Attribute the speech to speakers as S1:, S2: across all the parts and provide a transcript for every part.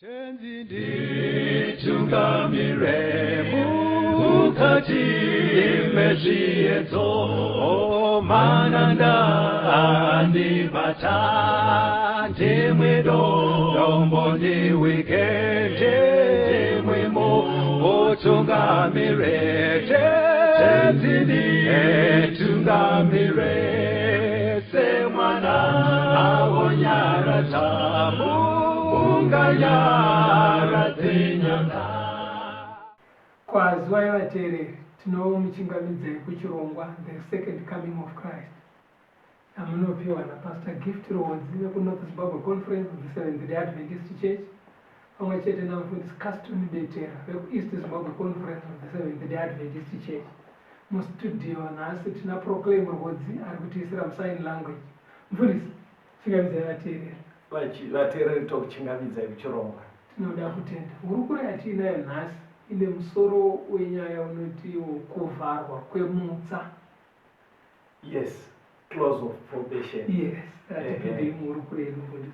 S1: Tenzi nditungamire mukati mezviedzo, mananda andibata, ndimwe dombo ndiwike, ndimwe mutungamire. Tenzi nditungamire semwana awonyaradza munganyaradze nyanga.
S2: Kwaziwai vateereri, tinomuchingamidzai kuchirongwa The Second Coming of Christ yamunopiwa naPastor Gift Rwodzi vekuNorth Zimbabwe Conference of the Seventh Day Adventist Church pamwe chete namufundisi Caston Betera vekuEast Zimbabwe Conference of the Seventh Day Adventist Church. Mustudio nhasi tina Proclaim Rwodzi ari kutiisira musign language. Mufundisi, chingamidzai vateereri.
S3: Vateereri, tokuchingamidzai kuchirongwa.
S2: Tinoda kutenda. Hurukuro yatiinayo nhasi ine musoro wenyaya unoti kuvharwa kwemutsa.
S3: Yes, close of probation.
S2: Yes, atipindei muhurukuro yedu, mufundisi.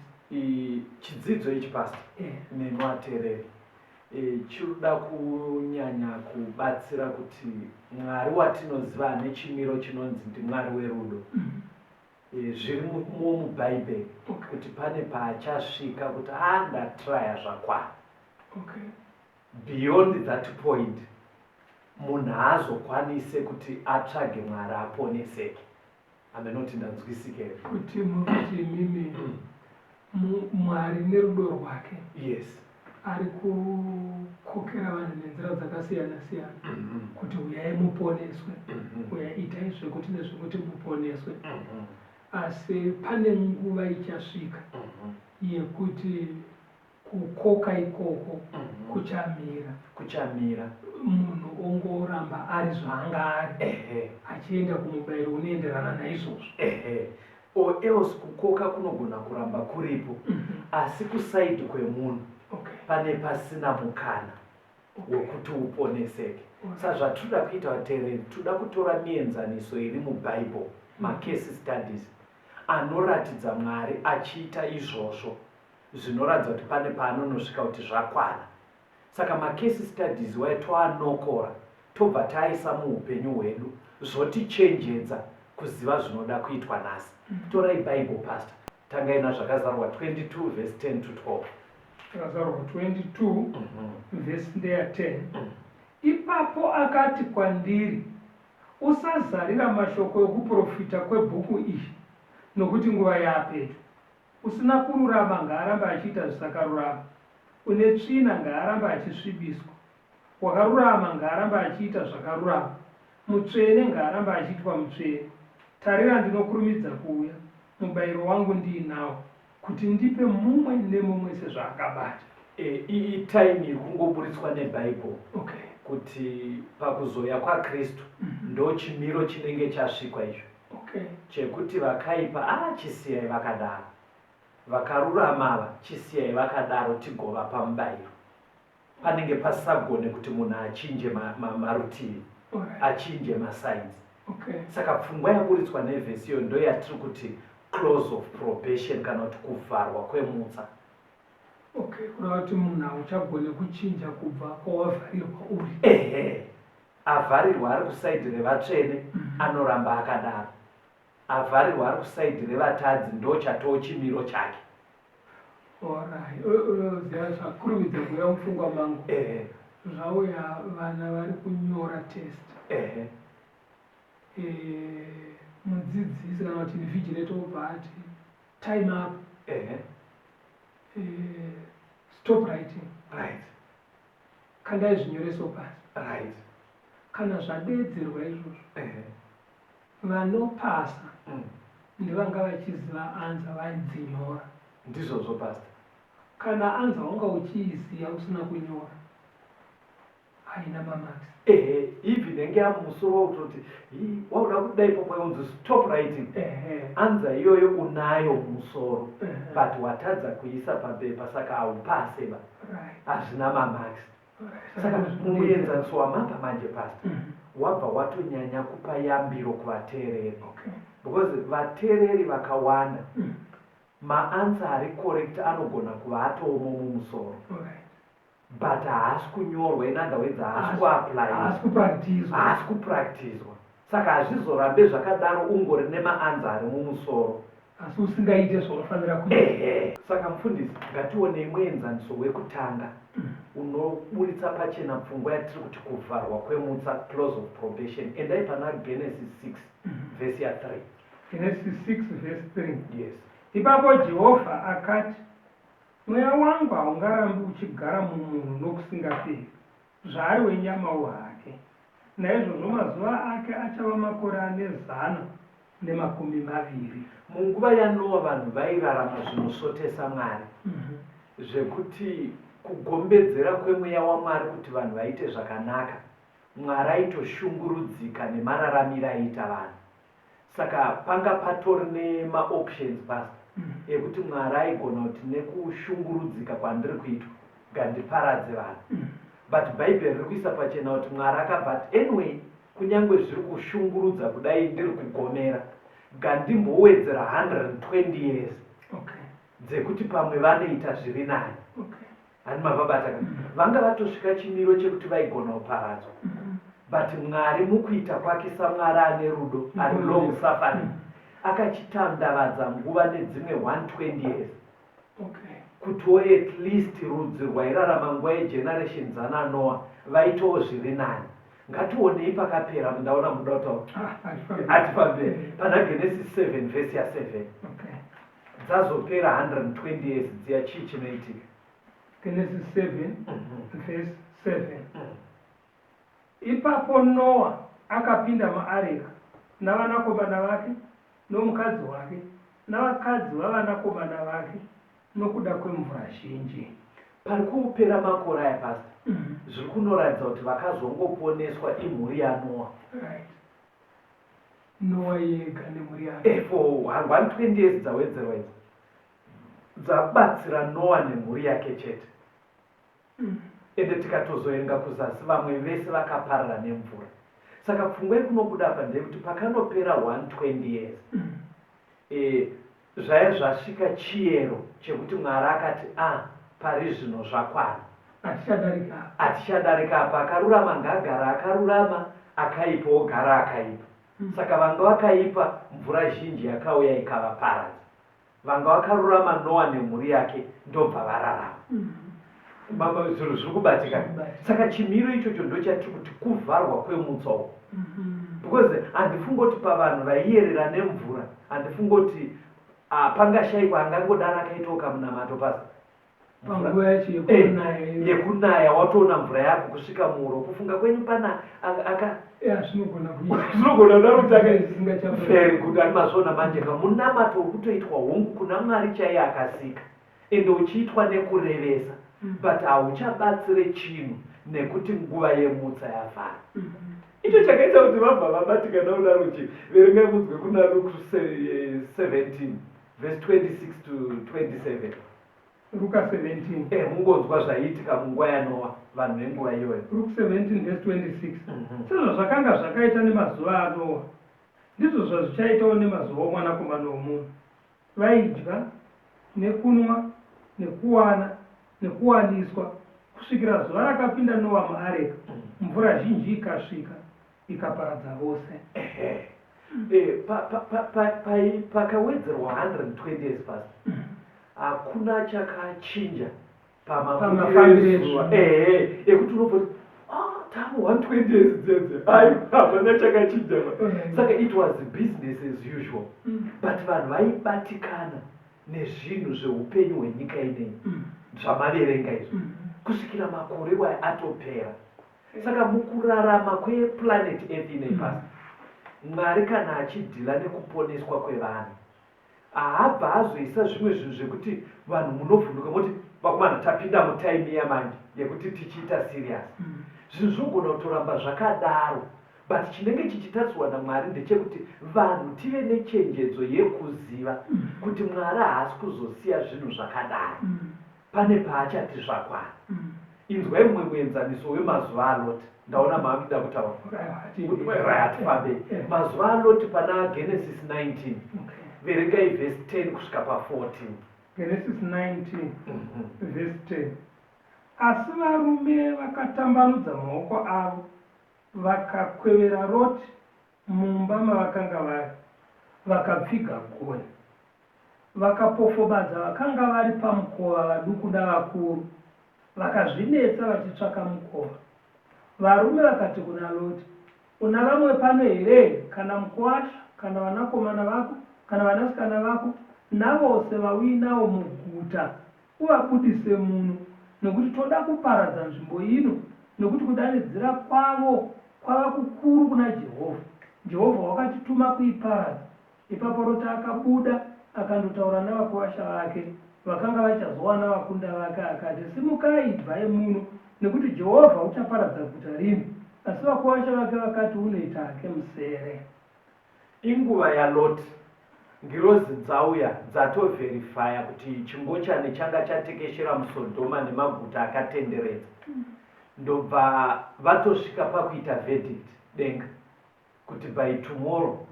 S3: Chidzidzo ichi, Pastor, nemateereri, chinoda kunyanya kubatsira kuti Mwari watinoziva ane chimiro chinonzi ndiMwari werudo, zviri mubhaibheri kuti pane paachasvika kuti a ndatraya, zvakwana. Beyond that point munhu haazokwanise kuti atsvage Mwari aponeseke. Amenoti ndanzwisike here?
S2: Kuti mukuti imimi Mwari nerudo rwake ari kukokera vanhu nenzira dzakasiyana siyana kuti uyai muponeswe, uyai itai zvekuti nezvekuti muponeswe, asi pane nguva ichasvika yekuti kukoka ikoko kuchamira.
S3: Kuchamira.
S2: Munhu ongoramba ari zvaanga ari, achienda kumubayiro unoenderana naizvozvo.
S3: Ehe, or else kukoka kunogona kuramba kuripo, asi kuside kwemunhu pane pasina mukana wekuti uponeseke. Saka zvatinoda kuita, vateereri, toda kutora mienzaniso iri mubhaibheri, macase studies anoratidza Mwari achiita izvozvo zvinoratidza kuti pane paanonosvika kuti zvakwana. Saka macase studies waya toanokora, tobva taaisa muupenyu hwedu, zvotichenjedza kuziva zvinoda kuitwa nhasi. Torai Bible, Pastor, tangai naZvakazarurwa 22 verse 10 to 12.
S2: Zvakazarurwa 22, vhesi ndeya 10. Ipapo akati kwandiri, "Usazarira mashoko ekuprofita kwebhuku iyi, nokuti nguva yaapedyo. Usina kururama ngaarambe achiita zvisakarurama, une tsvina ngaarambe achisvibiswa, wakarurama ngaarambe achiita zvakarurama, mutsvene ngaarambe achiitwa mutsvene. Tarira, ndinokurumidza kuuya, mubayiro wangu ndiinawo, kuti ndipe mumwe nemumwe sezvaakabata."
S3: Iyi time iri kungoburitswa nebhaibheri kuti pakuzoya kwaKristu ndo chimiro chinenge chasvikwa icho chekuti vakaipa a chisiyai vakadaro, vakarurama ava chisiyai vakadaro, tigovapa mubayiro. Panenge pasisagone kuti munhu achinje marutivi, achinje masides. Saka pfungwa yaburitswa nevhesi iyo ndo yatiri kuti close of probation, kana kuti kuvharwa kwemutsa.
S2: Okay, kureva kuti munhu hauchagone kuchinja kubva kwawavharirwa uri.
S3: Ehe, avharirwa ari kuside revatsvene, anoramba akadaro. Avharirwa ari kuside revatadzi, ndo chatoo chimiro chake.
S2: Alright, unoziva zvakurumidza kuuya mupfungwa mangu, zvauya vana vari kunyora test. Mudzidzisi kana kuti invigilator obva ati, "Time up." "Stop writing." "Kandai zvinyoreso pasi." Kana zvadedzerwa izvozvo, vanopasa ndevanga vachiziva answer, vaidzinyora.
S3: Ndizvozvo, Pastor.
S2: Kana answer wanga uchiiziva usina kunyora, haina mamarks.
S3: Ehe, even inenge yamumusoro, wautoti, "Hi, wauda kudai popo unzi stop writing." Answer iyoyo unayo mumusoro, but watadza kuisa pabepa, saka haupase ba. Hazvina mamarks. Saka mumuenzaniso wamapa manje, Pastor, wabva watonyanya kupa yambiro kuvateereri, because vateereri vakawanda. Maanswer ari correct anogona kuva atoomo mumusoro. But haasi kunyorwa, in other words haasi kuapplywa.
S2: Haasi kupractizwa.
S3: Haasi kupractizwa. Saka hazvizorambe zvakadaro ungori nemaanswer ari mumusoro.
S2: Asi usingaite zvaunofanira kuita.
S3: Ehe. Saka mufundisi, ngationei muenzaniso wekutanga unoburitsa pachena pfungwa yatiri kuti kuvharwa kwemutsa, close of probation. Endai pana Genesis 6 verse ya 3.
S2: Genesis 6 verse 3.
S3: Yes.
S2: Ipapo Jehovha akati, Mweya wangu haungarambi uchigara mumunhu nokusingaperi, zvaari wenyamawo hake. Naizvozvo mazuva ake achava makore ane 120.
S3: Munguva yaNoa vanhu vairarama zvinosvotesa Mwari, zvekuti kugombedzera kwemweya waMwari kuti vanhu vaite zvakanaka, Mwari aitoshungurudzika nemararamire aiita vanhu. Saka panga patori nemaoptions pastor ekuti Mwari aigona kuti nekushungurudzika kwandiri kuitwa ngandiparadze vanhu. But bhaibheri riri kuisa pachena kuti Mwari akabva ati anyway kunyange zviri kushungurudza kudai ndiri kugomera gandimbowedzera 120 years dzekuti pamwe vanoita zviri nani. Hani mavabata ka? Vanga vatosvika chimiro chekuti vaigona kuparadzwa. But Mwari mukuita kwake saMwari ane rudo, ari long suffering, akachitandavadza nguva nedzimwe 120 years. Kutiwo at least rudzi rwairarama nguva yegeneration dzana Noah vaitewo zviri nani. Ngationei pakapera, ndaona muda kutaura. Hatifambe. Pana Genesis 7 verse ya 7. Dzazopera 120 years dziya chii chinoitika?
S2: Genesis 7 verse 7. Ipapo Noa akapinda muareka navanakomana vake nomukadzi wake navakadzi vavanakomana vake nokuda kwemvura zhinji.
S3: Pari kupera makore aya pastor, zviri kunoratidza kuti vakazongoponeswa imhuri yaNoa.
S2: Right. Noa yega nemhuri yake.
S3: Eh, for 120 years dzawedzerwa idzi dzabatsira Noa nemhuri yake chete. Ende tikatozoerenga kuzasi vamwe vese vakaparara nemvura. Saka pfungwa yekunobuda apa ndeyekuti pakanopera 120 years eh, zvaya zvasvika chiyero chekuti Mwari akati ah pari zvino zvakwana.
S2: Hatichadarika apa.
S3: Hatichadarika apa, akarurama ngaagara akarurama, akaipa ogara akaipa. Saka vanga vakaipa mvura zhinji yakauya ikavaparadza. Vanga vakarurama Noa nemhuri yake ndobva vararama. Mama zvinhu zviri kubatika. Saka chimiro ichocho ndochatiri kuti kuvharwa kwemutsa uku. Because handifungi kuti pavanhu vaiyerera nemvura handifungi kuti ah, pangashaikwa angangodaro akaitawo kamunamato pasi.
S2: Panguva yacho yekunaya
S3: eh, yekunaya watoona mvura yako kusvika muhuro kufunga kwenyu pana aka
S2: zvinogona kuita
S3: zvinogona kudaro kuti aka very good ani mazviona manje ka munamato uri kutoitwa hongu kuna Mwari chaiye akasika ende uchiitwa nekurevesa but hauchabatsire chinhu nekuti nguva yemutsa yavhara. Icho chakaita kuti vabva vabatikana kudaro chi verengai munzwe kuna Luke 17 verse 26 to 27.
S2: Ruka 17.
S3: Eh, mungonzwa zvaiitika munguva yaNoa, vanhu venguva iyoyo.
S2: Luke 17 verse 26. Sezvazvakanga zvakaita nemazuva aNoa, ndizvo zvazvichaitawo nemazuva oMwanakomana woMunhu. Vaidya, nekunwa, nekuwana, nekuwaniswa, kusvikira zuva rakapinda Noa muareka, mvura zhinji ikasvika, ikaparadza vose.
S3: Ehe. Eh, pa, pa, pa, pa, pai, pakawedzerwa 120 years pastor, hakuna chakachinja pamafambiro ezuva. Ehe, ekuti unobva kuti, ah, tava 120 years dziya dziya. Aiwa, hapana chakachinja pa. Saka it was business as usual. But vanhu vaibatikana nezvinhu zveupenyu hwenyika ineyi zvamaverenga izvi kusvikira makore iwaya atopera. Saka mukurarama kweplanet Earth ineyi pasi, Mwari kana achidhila nekuponeswa kwevanhu, haabva azoisa zvimwe zvinhu zvekuti vanhu munovhunduka moti vakomana tapinda mutime iya manje yekuti tichiita serious. Zvinhu zvinogona kutoramba zvakadaro but chinenge chichitariswa naMwari ndechekuti vanhu tive nechenjedzo yekuziva kuti Mwari haasi kuzosiya zvinhu zvakadaro. Pane paachati zvakwana. Inzwai mumwe muenzaniso wemazuva aLoti. Ndaona maakuda kutaura. Right, hatifambei. Mazuva aLoti pana Genesis 19. Verengai vhesi 10 kusvika pa14.
S2: Genesis 19 vhesi 10. Asi varume vakatambanudza maoko avo, vakakwevera Roti mumba mavakanga vari, vakapfiga gonhi. Vakapofobadza vakanga vari pamukova vaduku navakuru, vakazvinetsa vachitsvaka mukova. Varume vakati kuna Loti, Una vamwe pano here, kana mukuwasha, kana vanakomana vako, kana vanasikana vako, navose vauinawo muguta, uvabudise muno, nokuti toda kuparadza nzvimbo ino, nokuti kudanidzira kwavo kwava kukuru kuna Jehovha, Jehovha wakatituma kuiparadza. Ipapo Roti akabuda, akandotaura navakuwasha vake, vakanga vachazowana vakunda vake, akati, Simukai, ibvai muno, nekuti Jehovha uchaparadza guta rino. Asi vakuwasha vake vakati, Unoita hake musere.
S3: Inguva yaLoti. Ngirozi dzauya dzatovherifaya kuti chingochani changa chatekeshera muSodhoma nemaguta akatenderedza. Ndobva vatosvika pakuita verdict, denga, kuti by tomorrow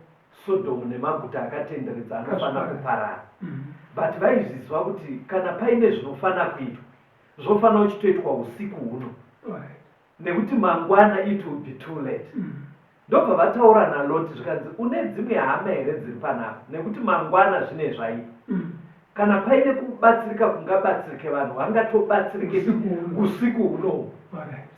S3: Sodom nemaguta akatenderedza anofanira kuparara. But vaizviziva kuti kana paine zvinofanira kuitwa, zvofanira kuchitoitwa usiku huno. Nekuti mangwana it will be too late. Ndobva vataura naLoti zvikanzi, une dzimwe hama here dziri panapa? Nekuti mangwana zvine zvaipa. Kana paine kubatsirika kungabatsirike vanhu, vangatobatsirike usiku hunohu.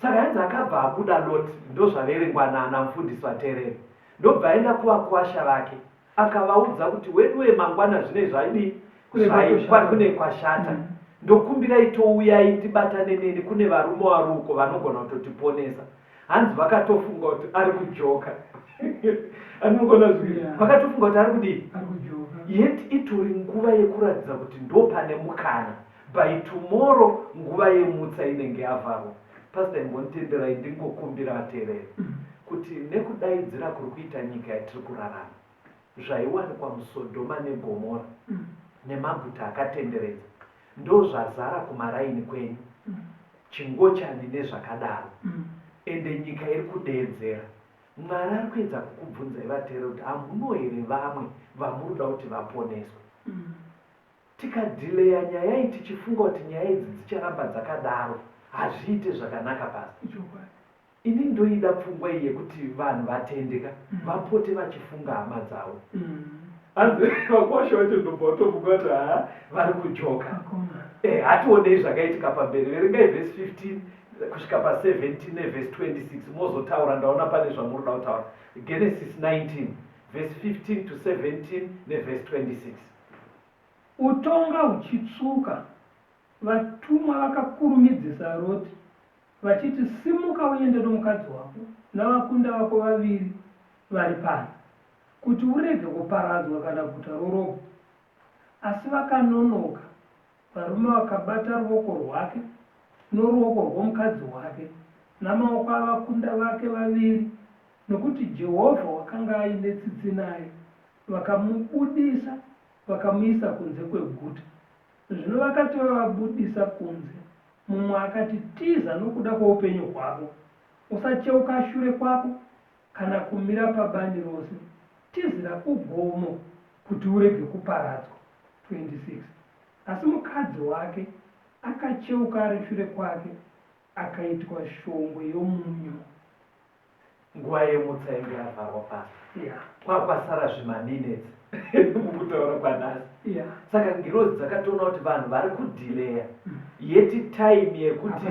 S3: Saka hanzi akabva abuda Loti, ndozvaverengwa naana mufundisi vateereri. Ndobva aenda kuvakuwasha vake, akavaudza kuti weduwe mangwana zvine zvaidii? Zvaipa, kune kwashata. Ndokumbirai touyai ndibatane neni, kune varume wari uko vanogona kutotiponesa. Hanzi vakatofunga kuti ari kujoka. Anogona zviri. Vakatofunga kuti ari kudii?
S2: Ari kujoka.
S3: Yet itori nguva yekuratidza kuti ndopane mukana. By tomorrow nguva yemutsa inenge yavharwa. Pastor imbonditenderai ndingokumbira vateereri kuti nekudaidzira kuri kuita nyika yatiri kurarama, zvaiwanikwa muSodhoma neGomora nemaguta akatenderedza ndozvazara kumaraini kwenyu, chingochani nezvakadaro, ende nyika iri kudeedzera. Mwari ari kuedza kukubvunzai vateereri kuti hamuno here vamwe vamuruda kuti vaponeswe. Tikadhileya nyaya iyi tichifunga kuti nyaya idzi dzicharamba dzakadaro hazviite zvakanaka Pastor.
S2: Ichokwadi.
S3: Ini ndoida pfungwa iyi yekuti vanhu vatende ka vapote vachifunga hama dzavo. Hanzi vakwasha vacho ndobva vatofunga kuti haa vari kujoka.
S2: Vakomana.
S3: Eh, hationei zvakaitika pamberi. Verengai vhesi 15 kusvika pa 17 nevhesi 26 mozotaura ndaona pane zvamuri kuda kutaura. Genesis 19 vhesi 15 to 17 nevhesi 26.
S2: Utonga huchitsvuka, vatumwa vakakurumidzisa Roti, vachiti, Simuka uende nomukadzi wako navakunda vako vaviri vari pano, kuti urege kuparadzwa kana guta rorobwa. Asi vakanonoka, varume vakabata ruoko rwake noruoko rwomukadzi wake, namaoko avakunda vake vaviri, nokuti Jehovha wakanga aine tsitsi naye, vakamubudisa, vakamuisa kunze kweguta. Zvino vakati vavabudisa kunze, mumwe akati, Tiza nokuda kwoupenyu hwako! Usacheuka shure kwako, kana kumira pabani rose. Tizira kugomo, kuti urege kuparadzwa. 26 asi mukadzi wake akacheuka ari shure kwake, akaitwa shongwe yomunyu.
S3: Nguva yemutsa inge yavharwa pasi. Kwakwasara zvimaminutes mukutaura kwanhasi. Saka ngirozi dzakatoona kuti vanhu vari kudhileya. Yeti time yekuti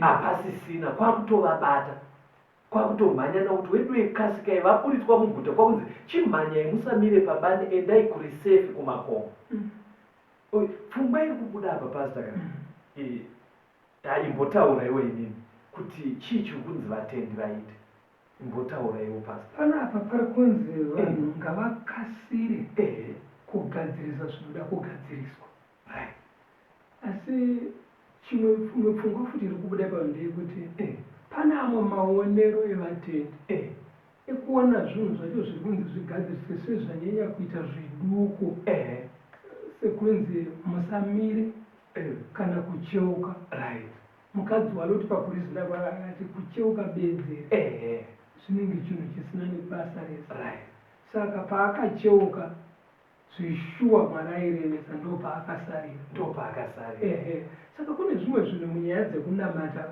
S3: hapasisina kwakutovabata. Kwakutomhanya nakuti weduwe kasikai vaburitswa muguta kwakunzi chimhanyai musamire pabani endai kuri safe kumakomo. Pfungwa iri kubuda apa pastor ka. Imbotaura iwe inini kuti chii chiri kunzi vatendi vaite. Imbotaura iwe pastor.
S2: Panapa pari kunzi vanhu ngavakasire kugadzirisa zvinoda kugadziriswa. Asi chimwe imwe pfungwa futi iri kubuda ipapo ndeyekuti pane amwe maonero evatendi ekuona zvinhu zvacho zviri kunzi zvigadziriswe sezvanyanya kuita zviduku sekunzi musamire kana kucheuka. Mukadzi waLoti pakurizira kwake akati kucheuka bedzi zvinenge chinhu chisina nebasa rese. Saka paakacheuka Zvishuwa Mwari airevesa ndopaakasarira.
S3: Ndopaakasarira.
S2: Ehe. Saka kune zvimwe zvinhu munyaya dzekunamata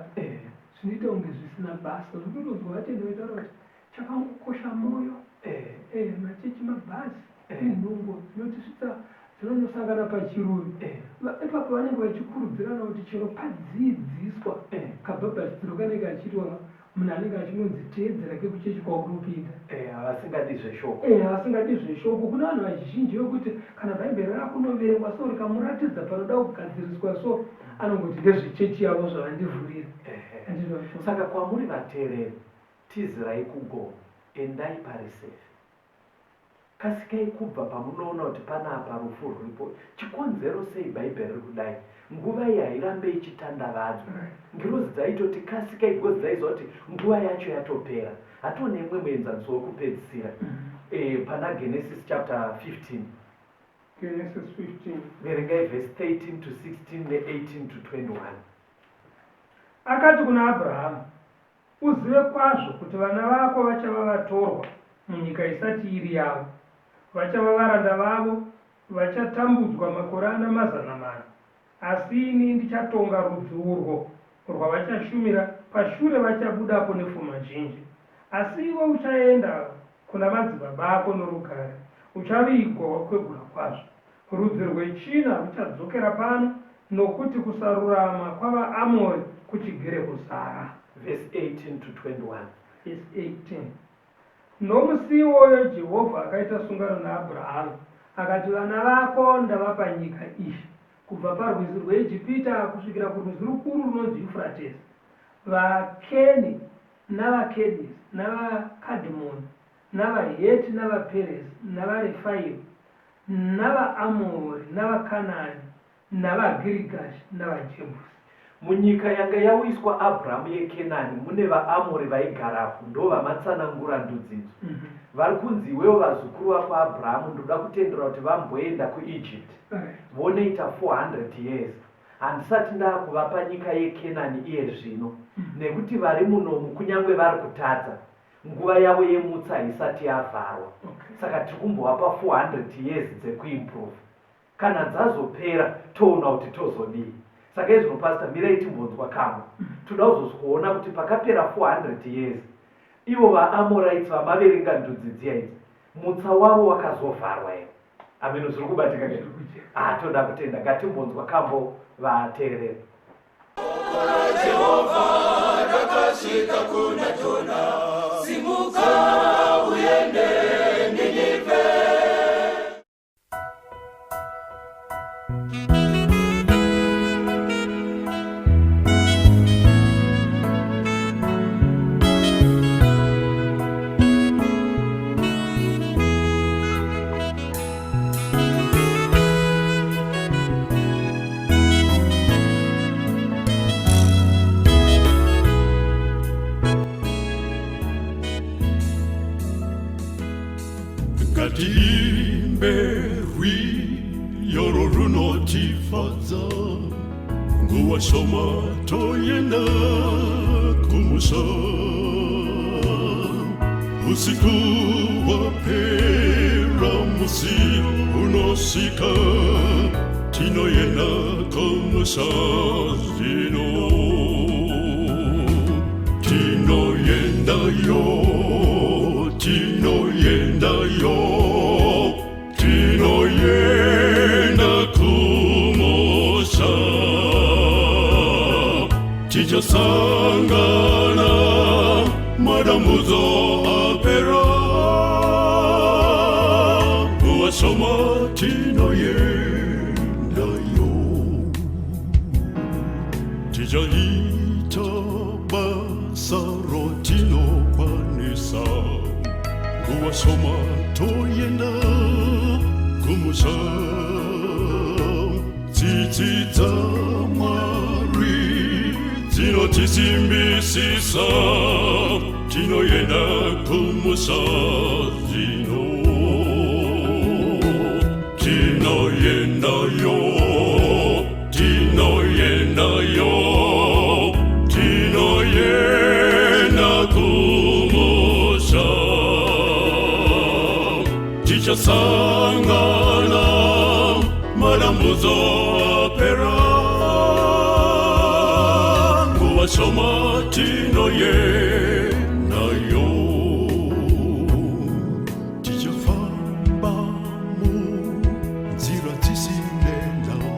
S2: zvinoita kunge zvisina basa. Zvinotonzwa vatendi vaitaura kuti chakangokosha moyo. Eh, machechi mabhazi nenhungo dzinotisvitsa dzinonosangana pachiruvi. Ipapo vanenge vachikurudzirana kuti chero padziidziswa kabhabhatidziro kanenge kachiitwa munhu anenge achingonzi teedzera kekuchechi kwaunopinda.
S3: Eh, havasingadi zveshoko.
S2: Eh, havasingadi zveshoko. Kune vanhu vazhinji vekuti kana bhaibheri rakunoverengwa so rikamuratidza panoda kugadziriswa so anongoti ndezvechechi yavo zvavandivhurira.
S3: Saka kwamuri vateereri, tizirai kugomo, endai parisefi. Kasikai kubva pamunoona kuti panapa rufu rwuripo. Chikonzero sei Bhaibheri riri kudai? Nguva iyi hairambe ichitandavadzwa. Ngirozi dzaitoti kasikai because dzaiziva kuti nguva yacho yatopera. Hatione imwe muenzaniso wekupedzisira eh, pana Genesis chapter 15.
S2: Genesis 15.
S3: Verengai verse 13 to 16 ne 18 to 21.
S2: Akati kuna Abrahamu, Uzive kwazvo kuti vana vako vachava vatorwa munyika isati iri yavo, vachava varanda vavo, vachatambudzwa makore ana mazana mana. Asi ini ndichatonga rudzi urwo rwavachashumira, pashure vachabudapo nefuma zhinji. Asi iwe uchaenda kuna madzibaba ako norugare, uchavigwa wakwegura kwazvo. Rudzi rwechina ruchadzokera pano, nokuti kusarurama kwavaAmori kuchigere kuzara.
S3: Verse 18 to 21.
S2: Verse 18. Nomusi iwoyo Jehovha akaita sungano naAbhurahamu, akati, Vana vako ndavapa nyika iyi, kubva parwizi rweEgipita kusvikira kurwizi rukuru runonzi Yufratesi, vaKeni navaKedesi navaKadhimoni navaHeti navaPerezi navaRefaimu navaAmori, navaKanani, navaGirigashi, navaJebhusi.
S3: Munyika yanga yauyiswa Abhuramu yeKenani mune vaAmori vaigarapo, ndovamatsanangura ndudzi idzo. Vari kunzi iwewe vazukuru vako Abhuramu ndoda kutendera kuti vamboenda kuEgypt vonoita 400 years. Handisati ndaakuvapa nyika yeKenani iye zvino nekuti vari munomu kunyange vari kutadza Nguva yavo yemutsa haisati yavharwa saka tiri kumbovapa 400 years dzekuimprove. Kana dzazopera toona kuti tozodii. Saka izvino pastor mirai timbonzwa kamwe. Toda kuzoswikoona kuti pakapera 400 years ivo vaAmorites vamaverenga ndudzi dziya idzi mutsa wavo wakazovharwa here? Hameno zviri kubatika ke? Ah, toda kutenda. Ngatimbonzwa kambo vateereri.
S4: Jehovha rakasvika kuna Jona, simuka uende Ninevhe. Ngatiimbe rwiyo runotifadza nguva shoma toenda kumusha usiku wapera musi unosvika tinoenda kumusha zvino tinoendayo tinoendayo tinoenda kumusha tichasangana madambudzo apera nguva shoma tinoendayo tichaita basa rotinokwanisa nguva shoma toenda kumusha tsitsi dzamwari dzinotisimbisisa tinoenda kumusha zvino tinoendayo tinoendayo tinoenda kumusha tichasangana. Nguva shoma tinoyendayo tichafamba munzira dzisine nhamo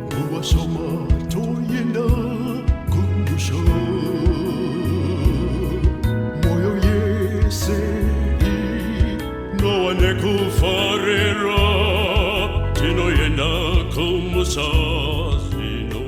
S4: nguva shoma toyenda kumusha moyo yese inova nekufarira tinoyenda kumusha zvino.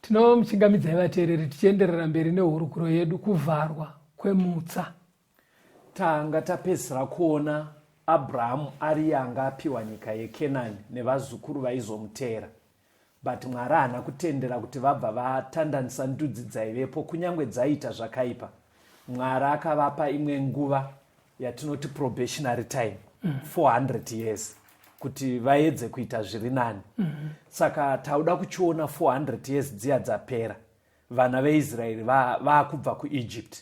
S2: Tinomuchingamidzai vateereri tichienderera mberi nehurukuro yedu kuvharwa kwemutsa.
S3: Tanga tapedzisira kuona Abrahamu ariye anga apiwa nyika yeKenani nevazukuru vaizomuteera. But Mwari haana kutendera kuti vabva vatandanisa ndudzi dzaivepo kunyange dzaiita zvakaipa. Mwari akavapa imwe nguva yatinoti probationary time, 400 years kuti vaedze kuita zviri nani. Saka tauda kuchiona 400 years dziya dzapera vana veIsraeri vaakubva kuEgypt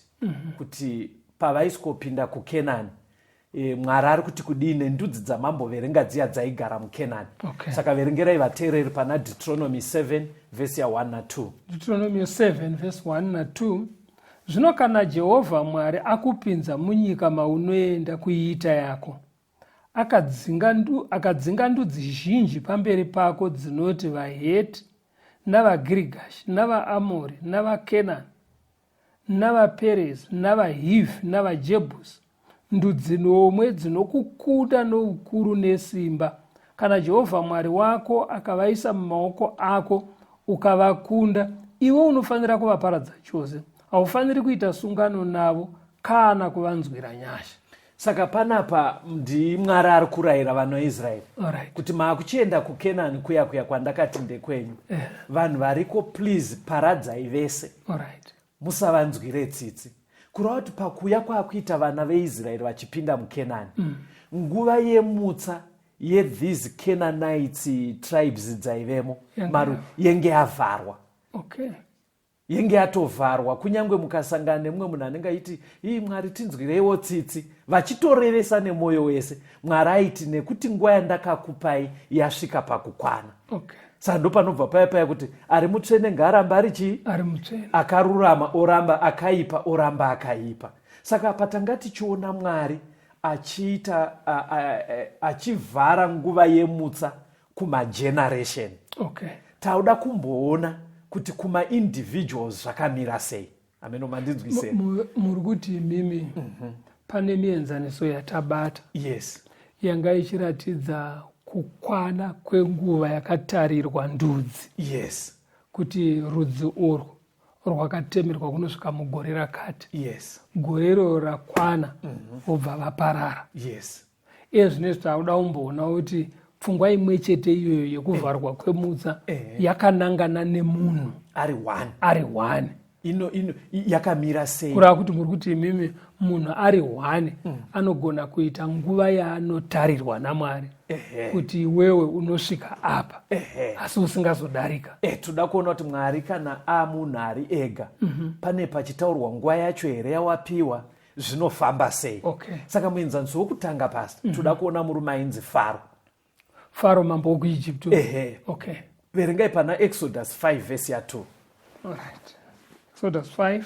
S3: kuti pavaiswopinda kuKenani Mwari ari kuti kudii nendudzi dzamamboverenga dziya dzaigara muKenani. Saka verengerai vateereri pana Deuteronomy 7 vhesi ya 1 na2.
S2: Deuteronomy 7 vhesi 1 na2. Zvino kana Jehovha Mwari akupinza munyika maunoenda kuiita yako, akadzinga ndudzi zhinji pamberi pako dzinoti vaHeti navaGirigashi navaAmori navaKenani navaPerezi navaHivhi navaJebhusi, ndudzi nomwe dzinokukunda noukuru nesimba. Kana Jehovha Mwari wako akavaisa mumaoko ako ukavakunda, iwe unofanira kuvaparadza chose. Haufaniri kuita sungano navo kana kuvanzwira nyasha.
S3: Saka panapa ndiMwari ari kurayira vanoIsraeri kuti maakuchienda kuKenani kuya kuya kwandakati ndekwenyu. Vanhu variko please paradzai vese. Musavanzwire tsitsi. Kureva kuti pakuuya kwaakuita vana veIsraeri vachipinda muKenani, nguva yemutsa yethese Canaanites tribes dzaivemo maru yenge yavharwa. Yenge yatovharwa kunyange mukasangana nemumwe munhu anenge achiti ii Mwari tinzwireiwo tsitsi, vachitorevesa nemwoyo wese. Mwari aiti nekuti nguva yandakakupai yasvika pakukwana. Saka ndopanobva paya paya kuti ari mutsvene ngaaramba ari chii?
S2: Ari mutsvene.
S3: Akarurama oramba akaipa oramba akaipa. Saka apa tanga tichiona Mwari achiita achivhara nguva yemutsa kumageneration. Tauda kumboona kuti kumaindividuals zvakamira sei. Ameno mandinzwisei.
S2: Muri kuti imimi pane mienzaniso yatabata.
S3: Yes.
S2: Yanga ichiratidza kukwana kwenguva yakatarirwa ndudzi.
S3: Yes.
S2: Kuti rudzi urwu rwakatemerwa kunosvika mugore rakati.
S3: Yes.
S2: Gore iroro rakwana vobva vaparara.
S3: Yes.
S2: Iye zvino izvi takuda kumboona kuti pfungwa imwe chete iyoyo yekuvharwa kwemutsa yakanangana nemunhu
S3: ari one.
S2: Ari one.
S3: Ino yakamira sei?
S2: Kureva kuti muri kuti imimi munhu ari one anogona kuita nguva yaanotarirwa naMwari kuti iwewe unosvika apa asi usingazodarika.
S3: Toda kuona kuti Mwari kana amunhu ari ega pane pachitaurwa nguva yacho here yawapiwa, zvinofamba sei? Saka muenzaniso wekutanga pasi toda kuona murume ainzi Faro.
S2: Faro mambo wekuEgypt.
S3: Verengai pana Exodus 5 vhesi ya 2.
S2: Exodus 5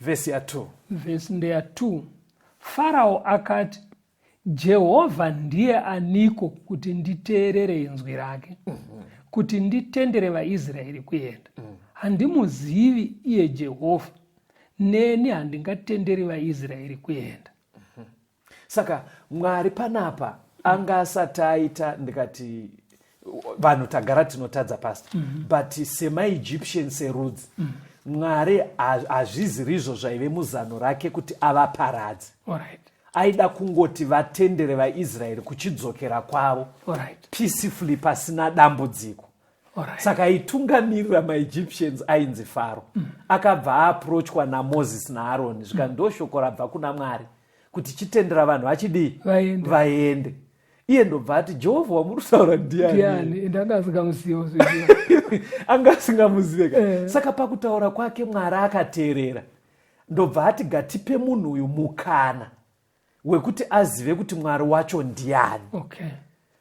S3: vhesi ya 2.
S2: Vhesi ndeya 2. Farao akati, Jehovha ndiye aniko kuti nditeerere inzwi rake, kuti nditendere vaIsraeri kuenda? Handimuzivi iye Jehovha, neni handingatenderi vaIsraeri kuenda.
S3: Saka Mwari panapa anga asati aita, ndikati vanhu tagara tinotadza pastor, but semaEgyptian serudzi, Mwari hazvizirizvo zvaive muzano rake kuti avaparadze. Aida kungoti vatendere vaIsraeri kuchidzokera kwavo peacefully pasina dambudziko. Saka aitungamirira maEgyptians ainzi Faro. Akabva aapproachwa naMoses naAroni zvika ndo shoko rabva kuna Mwari kuti chitendera vanhu vachidii?
S2: Vaende.
S3: Vaende. Iye ndobva ati Jehovha wamuri kutaura ndiani?
S2: Ndiani? Ende anga asingamuzive.
S3: Anga asingamuzive. Saka pakutaura kwake Mwari akateerera. Ndobva ati gatipe munhu uyu mukana wekuti azive kuti Mwari wacho ndiani.
S2: Okay.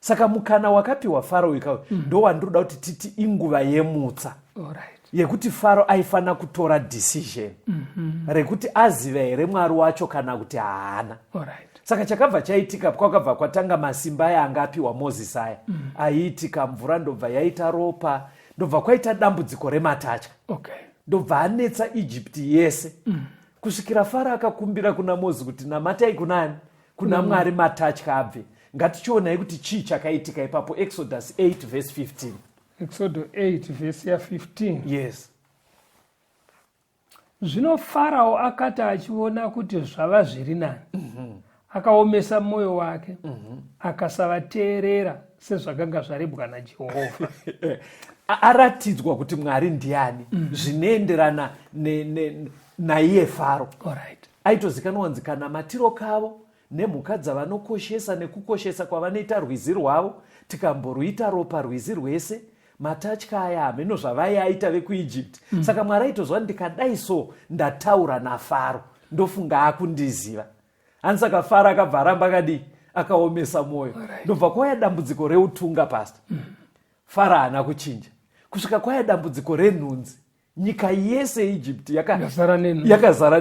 S3: Saka mukana wakapiwa Faro uyu ndowandinoda kuti titi inguva yemutsa.
S2: Alright.
S3: Yekuti Faro aifanira kutora decision rekuti azive here Mwari wacho kana kuti haana.
S2: Alright.
S3: Saka chakabva chaitika, kwakabva kwatanga masimba aya anga apiwa Moses aya aiitika, mvura ndobva yaita ropa, ndobva kwaita dambudziko rematatya.
S2: Okay.
S3: Ndobva anetsa Egypt yese kusvikira Faro akakumbira kuna Moses kuti namatai kunani? Kuna Mwari matatya abve. Ngatichionai kuti chii chakaitika ipapo. Exodus 8 verse 15.
S2: Exodus 8 verse ya 15.
S3: Yes.
S2: Zvino Farao akati achiona kuti zvava zviri nani, akaomesa mwoyo wake, akasavateerera sezvakanga zvarebwa naJehovha.
S3: Aratidzwa kuti Mwari ndiani, zvinoenderana naiye Faro.
S2: Alright.
S3: Aitozikanwa kunzi kana matiro kavo nemhuka dzavanokoshesa nekukoshesa kwavanoita rwizi rwavo, tikamboruita ropa rwizi rwese, matatya aya hameno zvavaiaita vekuEgypt. Saka Mwari aitozwa ndikadai so ndataura naFaro, ndofunga akundiziva. Hanzi saka Faro akabva aramba akadii, akaomesa mwoyo. Ndobva kwauya dambudziko reutunga, pastor. Faro haana kuchinja kusvika kwauya dambudziko renhunzi. Nyika yese yeEgypt yakazara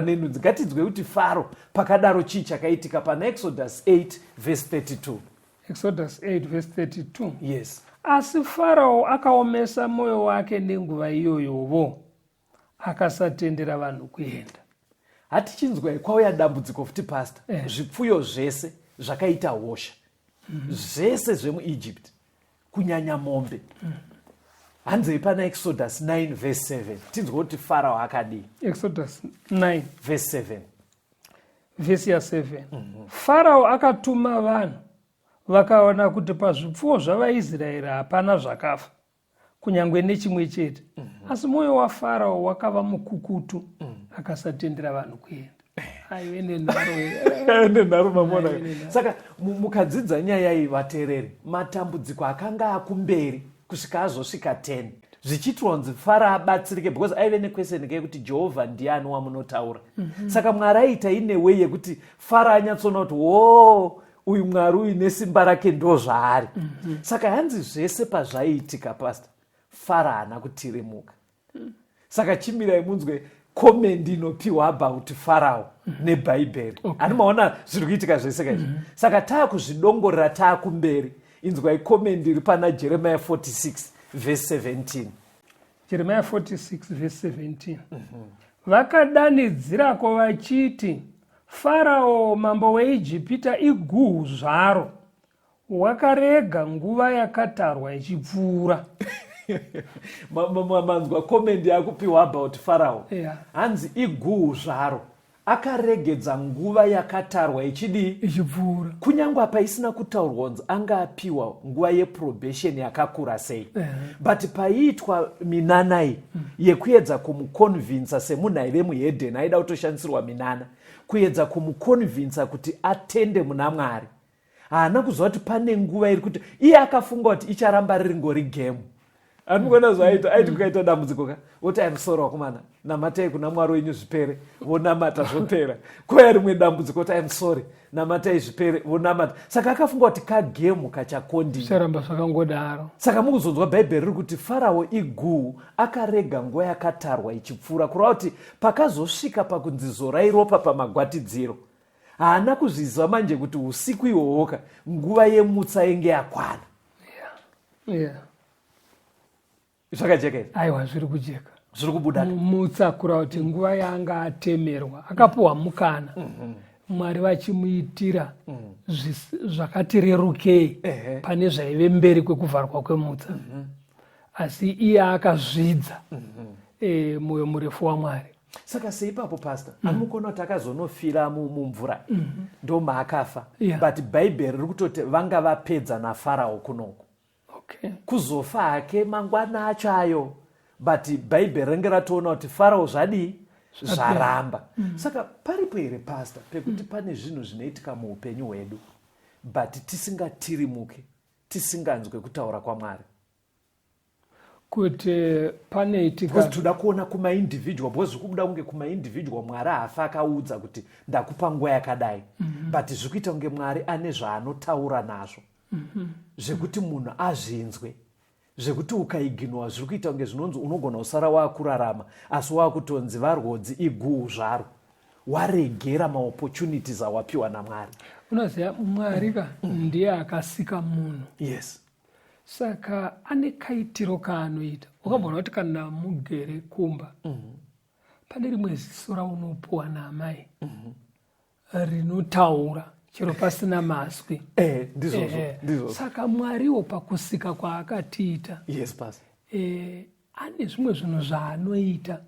S3: nenhunzi. Ngatinzwe kuti Faro pakadaro chii chakaitika pana Exodus 8 verse 32.
S2: Exodus 8 verse 32.
S3: Yes.
S2: Asi Farao akaomesa mwoyo wake nenguva iyoyovo, akasatendera vanhu kuenda.
S3: Hatichinzwai kwauya dambudziko futi, pastor. Zvipfuyo zvese zvakaita hosha. Zvese zvemuEgypt, kunyanya mombe. Hanzei pana Exodus 9 verse 7. Tinzwe kuti Farao akadii.
S2: Exodus 9
S3: verse 7.
S2: Verse ya 7. Farao akatuma vanhu vakaona kuti pazvipfuwo zvavaIsraeri hapana zvakafa, kunyangwe nechimwe chete. Asi mwoyo waFarao wakava mukukutu, akasatendera vanhu kuenda. Aive nenharo.
S3: Nenharo mamona.
S2: Aive nenharo.
S3: Saka mukadzidza nyaya iyi vateereri, matambudziko akanga akumberi kusvika azosvika 10. Zvichiitwa kunzi Farao abatsirike because aive nekweseni kekuti Jehovha ndiani wamunotaura. Saka Mwari aiita ine way yekuti Farao anyatsoona kuti wo uyu Mwari uyu nesimba rake ndo zvaari. Saka hanzi zvese pazvaiitika, pastor, Farao haana kutirimuka. Saka chimirai munzwe comment inopiwa about Farao neBhaibheri. Ani maona zviri kuitika zvese kaizvi. Saka taakuzvidongorera taakumberi. Inzwai comment iri pana Jeremiah 46 verse 17.
S2: Jeremiah 46 verse 17. Vakadanidzirako vachiti, Farao mambo weIjipita iguhu zvaro, wakarega nguva yakatarwa ichipfuura.
S3: Manzwa comment yakupiwa about Farao. Hanzi iguhu zvaro, akaregedza nguva yakatarwa ichidii?
S2: Ichipfuura.
S3: Kunyangwe apa isina kutaurwa kunzi anga apiwa nguva yeprobation yakakura sei. But paiitwa minana iyi yekuedza kumuconvinsa semunhu aive muhedheni aida kutoshandisirwa minana, kuedza kumuconvinsa kuti atende muna Mwari. Haana kuziva kuti pane nguva iri kuti iye akafunga kuti icharamba riri ngori game. Andikuona zvaaita, aiti kukaita dambudziko ka, woti I'm sorry wakomana, namatai kuna Mwari wenyu zvipere, vonamata zvopera. Kwauya rimwe dambudziko woti I'm sorry, namatai zvipere, vonamata. Saka akafunga kuti kagemu kachakondini.
S2: Zvicharamba zvakangodaro.
S3: Saka mukuzonzwa Bhaibheri riri kuti Farao iguhu akarega nguva yakatarwa ichipfuura, kureva kuti pakazosvika pakunzi zorai ropa pamagwatidziro, haana kuzviziva manje kuti usiku ihwohwoka nguva yemutsa yenge yakwana. Zvakajeka izvi?
S2: Aiwa, zviri kujeka.
S3: Zviri kubuda.
S2: Mutsa kureva kuti nguva yaanga atemerwa, akapuwa mukana. Mwari vachimuitira zvakati rerukei pane zvaive mberi kwekuvharwa kwemutsa. Asi iye akazvidza mwoyo murefu waMwari.
S3: Saka seipapo pastor, anokona kuti akazonofira mumvura, ndo maakafa. But Bhaibheri riri kutoti vanga vapedza naFarao kunoku. Kuzofa hake mangwana acho ayo, but Bhaibheri ringe ratoona kuti Farao zvadii? Zvaramba. Saka paripo here pastor pekuti pane zvinhu zvinoitika muupenyu hwedu but tisingatirimuke, tisinganzwe kutaura kwaMwari?
S2: Kuti panoitika
S3: Because toda kuona kumaindividual, because zviri kubuda kunge kumaindividual Mwari haafi akaudza kuti ndakupa nguva yakadai, but zviri kuita kunge Mwari ane zvaanotaura nazvo zvekuti munhu azvinzwe, zvekuti ukaiginowa zviri kuita kunge zvinonzi unogona kusara waakurarama asi waakutonzi varwodzi iguhu zvaro, waregera maopportunities awapiwa naMwari.
S2: Unoziva, Mwari ka ndiye akasika munhu. Saka ane kaitiro kaanoita. Wakamboona kuti kana mugere kumba, pane rimwe ziso raunopuwa naamai rinotaura chero pasina mazwi?
S3: Ndizvozvo. Ndizvozvo.
S2: Saka Mwariwo pakusika kwaakatiita,
S3: yes pastor
S2: ane zvimwe zvinhu zvaanoita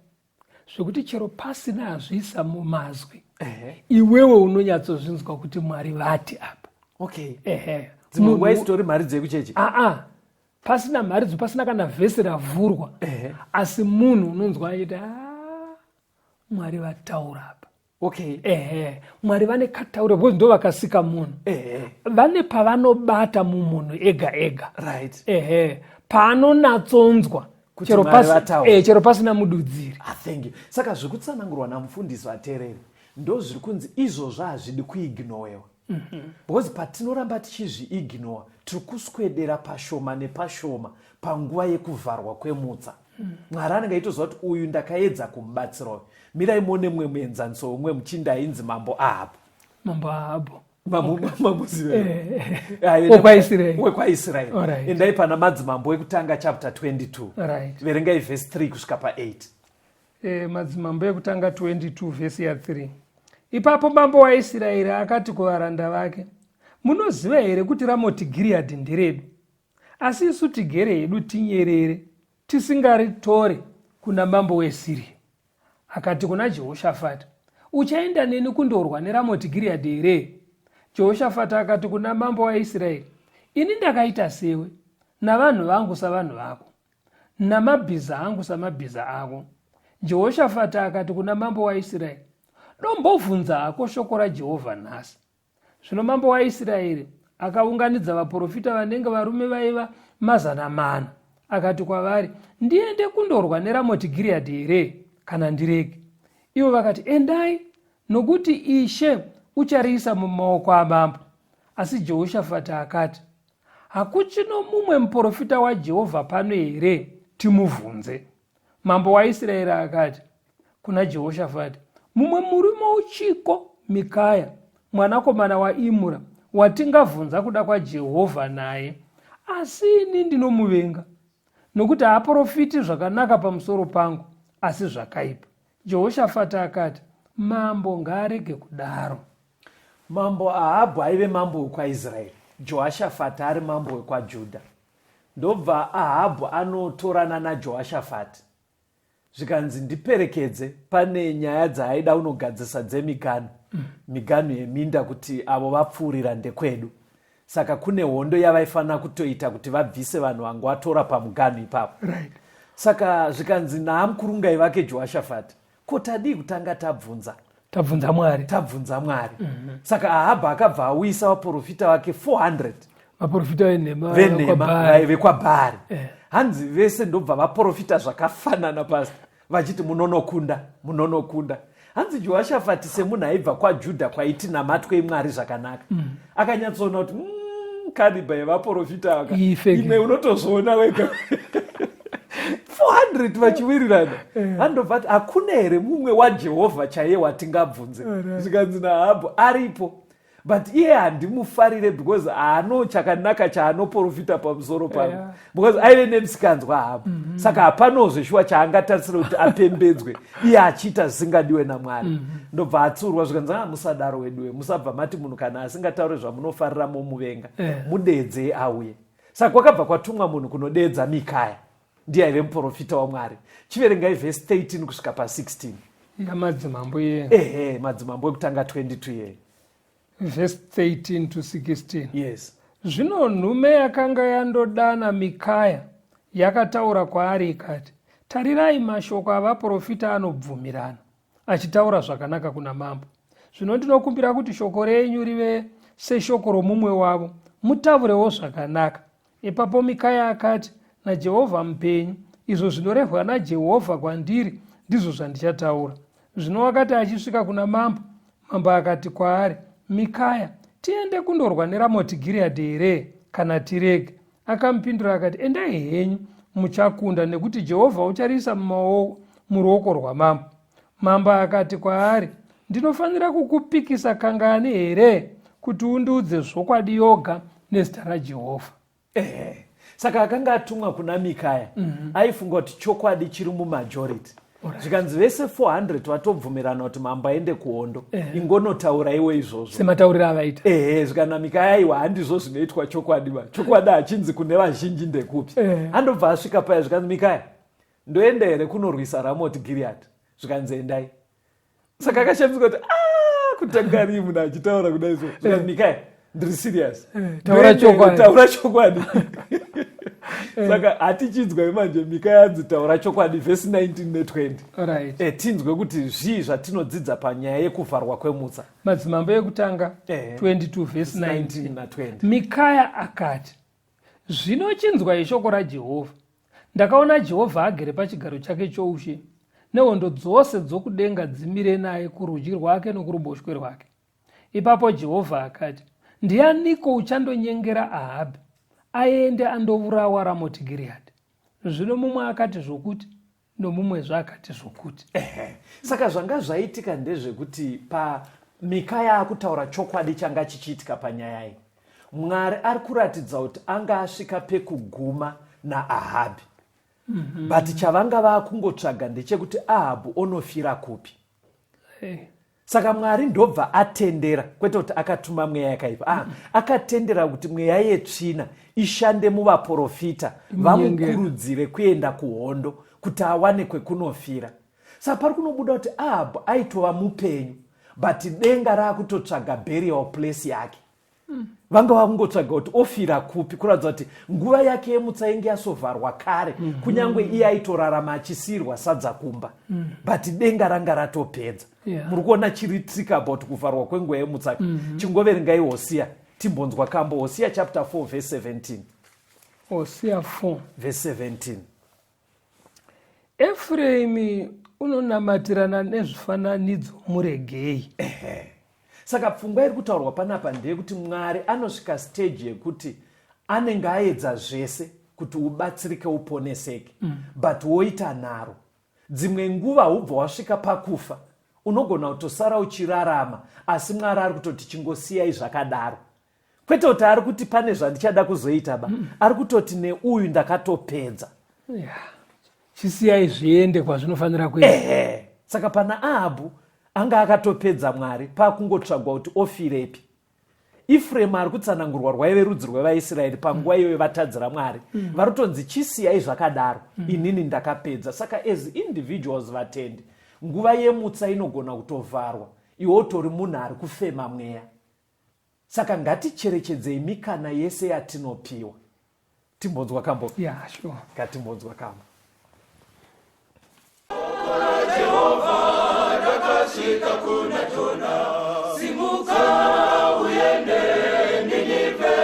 S2: zvekuti chero pasina azviisa mumazwi, iwewe unonyatsozvinzwa kuti Mwari vati apa.
S3: Dzimwe nguva isitori mari dzekuchechi.
S2: Aa, pasina mharidzo, pasina kana vhesi ravhurwa, asi munhu unonzwa achiti, "Ah, Mwari vataura apa." Ehe, Mwari vane kataura because ndo vakasika munhu. Vane pavanobata mumunhu ega ega. Ehe, paanonatsonzwa
S3: Kuti Mwari vataura.
S2: Chero pasina mududziri.
S3: Ah, thank you. Saka zvekutsanangurwa namufundisi vateereri ndo zviri kunzi izvozvo hazvidi kuignowewa, because patinoramba tichizviignowa tiri kuswedera pashoma nepashoma panguva yekuvharwa kwemutsa. Mwari anenge aitoziva kuti uyu ndakaedza kumubatsira uyu. Mirai muone mumwe muenzaniso wemumwe muchinda ainzi Mambo Ahabhu.
S2: Mambo Ahabhu.
S3: Mamuziva?
S2: WekwaIsraeri.
S3: WekwaIsraeri. Endai pana Madzimambo Ekutanga chapter 22. Verengai vhesi 3 kusvika pa8.
S2: Madzimambo Ekutanga 22 vhesi ya3. Ipapo mambo waIsraeri akati kuvaranda vake, "Munoziva here kuti Ramoti Giriyadhi nderedu? Asi isu tigere hedu tinyerere, tisingaritore kuna mambo weSiria." Akati kuna Jehoshafati, "Uchaenda neni kundorwa neRamoti Giriyadhi here?" Jehoshafati akati kuna mambo waIsraeri, "Ini ndakaita sewe, navanhu vangu savanhu vako, namabhiza angu samabhiza ako." Jehoshafati akati kuna mambo waIsraeri, "Dombobvunza hako shoko raJehovha nhasi." Zvino mambo waIsraeri akaunganidza vaprofita vanenge varume vaiva 400, akati kwavari, "Ndiende kundorwa neRamoti Giriyadhi here kana ndirege?" Ivo vakati, "Endai, nokuti Ishe uchariisa mumaoko amambo." Asi Jehoshafati akati, "Hakuchino mumwe muprofita waJehovha pano here timubvunze?" Mambo waIsraeri akati kuna Jehoshafati, "Mumwe murume uchiko, Mikaya mwanakomana waImura, watingabvunza kuda kwaJehovha naye, asi ini ndinomuvenga, nokuti haaprofiti zvakanaka pamusoro pangu, asi zvakaipa." Jehoshafati akati, "Mambo ngaarege kudaro."
S3: Mambo Ahabhu aive mambo wekwaIsraeri, Jehoshafati ari mambo wekwaJudha. Ndobva Ahabhu anotorana naJehoshafati, zvikanzi, "Ndiperekedze." Pane nyaya dzaaida kunogadzisa dzemiganhu, miganhu yeminda, kuti avo vapfuurira ndekwedu. Saka kune hondo yavaifanira kutoita kuti vabvise vanhu vangu vatora pamuganhu ipapo. Saka zvikanzi naamukurungai vake Jehoshafati, "Ko tadii kutanga tabvunza?"
S2: Tabvunza Mwari.
S3: Tabvunza Mwari. Saka Ahabha akabva auyisa vaprofita vake 400.
S2: Vaprofita venhema.
S3: Venhema vekwaBhaari. Hanzi vese ndobva vaprofita zvakafanana, pasta, vachiti, "Munonokunda, munonokunda." Hanzi Jehoshafati, semunhu aibva kwaJudha kwaiti namatwe Mwari zvakanaka, akanyatsoona kuti kaliba yevaprofita aka
S2: Ifake.
S3: Imwe unotozviona wega, 400 vachiwirirana. Andobva ati, "Hakuna here mumwe waJehovha chaiye watingabvunze?" Zvikanzi naAhabhu, "Aripo, but iye handimufarire because haano chakanaka chaanoprofita pamusoro pangu." Because aive nemusikanzwa Ahabhu. Saka hapanawo zveshuwa chaangatarisira kuti apembedzwe iye achiita zvisingadiwe naMwari. Ndobva atsurwa, zvikanzi, "A, musadaro weduwe, musabva mati munhu kana asingatauri zvamunofarira momuvenga. Mudedzei auye." Saka kwakabva kwatumwa munhu kunodeedza Mikaya, ndiye aive muprofita waMwari. Chiverengai vhesi 13 kusvika pa16.
S2: YaMadzimambo iye?
S3: Ehe, Madzimambo Ekutanga 22 yeye.
S2: Vhesi 13 to 16.
S3: Yes.
S2: Zvino nhume yakanga yandodana Mikaya yakataura kwaari ikati, "Tarirai, mashoko avaprofita anobvumirana, achitaura zvakanaka kuna mambo. Zvino ndinokumbira kuti shoko renyu rive seshoko romumwe wavo, mutaurewo zvakanaka." Ipapo Mikaya akati, "NaJehovha mupenyu, Izvo zvinorehwa naJehovha kwandiri ndizvo zvandichataura. Zvino wakati achisvika kuna mambo, mambo akati kwaari, Mikaya, tiende kundorwa neRamoti Gireadhi here kana tirege? Akamupindura akati, Endai henyu, muchakunda, nekuti Jehovha uchariisa muruoko rwamambo. Mambo akati kwaari, Ndinofanira kukupikisa kangani here kuti undiudze zvokwadi yoga nezita raJehovha?
S3: Ehe. Saka akanga atumwa kuna Mikaya mm -hmm. aifunga kuti chokwadi chiri mumajority zvikanzi vese 400 vatobvumirana kuti mambo aende kuhondo ingonotaura iwe izvozvo
S2: sematauriro avaita
S3: ehe zvikana mikaya aiwa handizvo zvinoitwa chokwadi ba chokwadi hachinzi kune vazhinji ndekupi andobva asvika paya zvikanzi mikaya ndoenda here kunorwisa ramoti giriyadhi zvikanzi endai saka akashamisika kuti ah, kutanga rii munhu achitaura kudai so zvikanzi eh. mikaya ndiri serious
S2: eh, taura chokwadi
S3: taura chokwadi eh. saka hatichinzwai manje mikaya anzi taura chokwadi vhesi 19 ne20
S2: right.
S3: e, tinzwe kuti zvii zvatinodzidza panyaya yekuvharwa kwemutsa
S2: madzimambo ekutanga 22 vhesi 19
S3: na20
S2: mikaya akati Zvino chinzwai shoko raJehovha. Ndakaona Jehovha agere pachigaro chake choushe, nehondo dzose dzokudenga dzimire naye kurudyi rwake nokuruboshwe rwake. Ipapo Jehovha akati, Ndianiko uchandonyengera Ahabhi, aende andovurawa Ramoti Giriyadhi? Zvino mumwe akati zvokuti, nomumwezve akati zvokuti.
S3: Ehe. Saka zvanga zvaitika ndezvekuti pa Mikaya akutaura chokwadi changa chichiitika panyaya iyi. Mwari ari kuratidza kuti anga asvika pekuguma naAhabhi. Mm -hmm. But chavanga vakungotsvaga ndechekuti Ahabhu onofira kupi.
S2: Hey.
S3: Saka Mwari ndobva atendera, kwete kuti akatuma mweya yakaipa. Ah, akatendera kuti mweya yetsvina ishande muvaporofita vamukurudzire kuenda kuhondo kuti awane kwekunofira. Saka pari kunobuda kuti Ahabhu aitova mupenyu but denga raakutotsvaga burial place yake. Vanga vakungotsvaga kuti ofira kupi kuratidza kuti nguva yake yemutsa inge yasovharwa kare mm -hmm. Kunyange iye aitorarama achisiirwa sadza kumba mm. But denga ranga ratopedza yeah. Muri kuona chiri trick about kuvharwa kwenguva yemutsa mm -hmm. Chingoverengai Hosiya timbonzwa kambo Hosiya chapter 4 verse 17.
S2: Hosiya 4
S3: verse 17.
S2: Efraimi unonamatirana nezvifananidzo muregei.
S3: Ehe. Saka pfungwa iri kutaurwa panapa ndeyekuti Mwari anosvika stage yekuti anenge aedza zvese kuti ubatsirike uponeseke mm. But woita nharo. Dzimwe nguva ubva wasvika pakufa unogona kutosara uchirarama asi Mwari ari kutoti chingosiyai zvakadaro. Kwete kuti ari kuti pane zvandichada kuzoita ba mm. Ari kutoti neuyu ndakatopedza
S2: yeah. Chisiyai zviende kwazvinofanira kuenda.
S3: Ehe. Saka pana Ahabhu anga akatopedza Mwari pakungotsvagwa kuti ofirepi. Efremu ari kutsanangurwa rwaive rudzi rwevaIsraeri panguva mm. iyoyo vatadzira Mwari mm. Varutonzi chisiyai zvakadaro mm. Inini ndakapedza. Saka as individuals vatendi nguva yemutsa inogona kutovharwa iwe utori munhu ari kufema mweya. Saka ngaticherechedzei mikana yese yatinopiwa. Timbonzwa kambo.
S2: Yeah, sure.
S3: Ngatimbonzwa kambo.
S1: Jehovha rakasvika kuna Jona, simuka uende Ninevhe.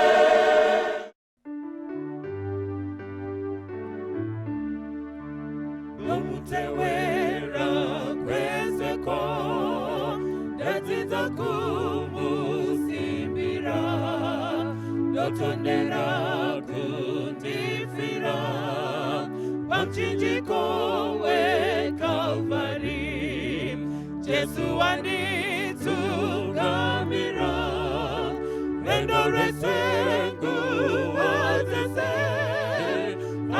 S1: Nomutewera kwezeko ndadzidza kumusimbira ndotondera kundifira pamuchinjiko wekalvari Jesu wanditsungamira rwendo rwese nguva dzese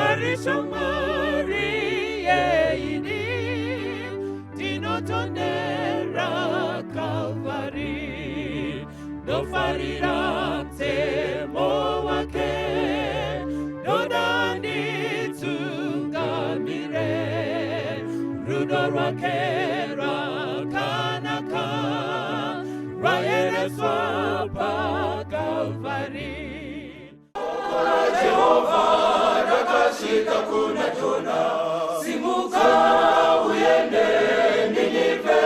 S1: ari shamwari yeini ndinotondera Kalvari ndofarira mtemo wake ndoda nditsungamire rudo rwake rwakanaka rwayereswa pakalvari Jehovha rakasvika kuna Jona, simuka uende Ninevhe.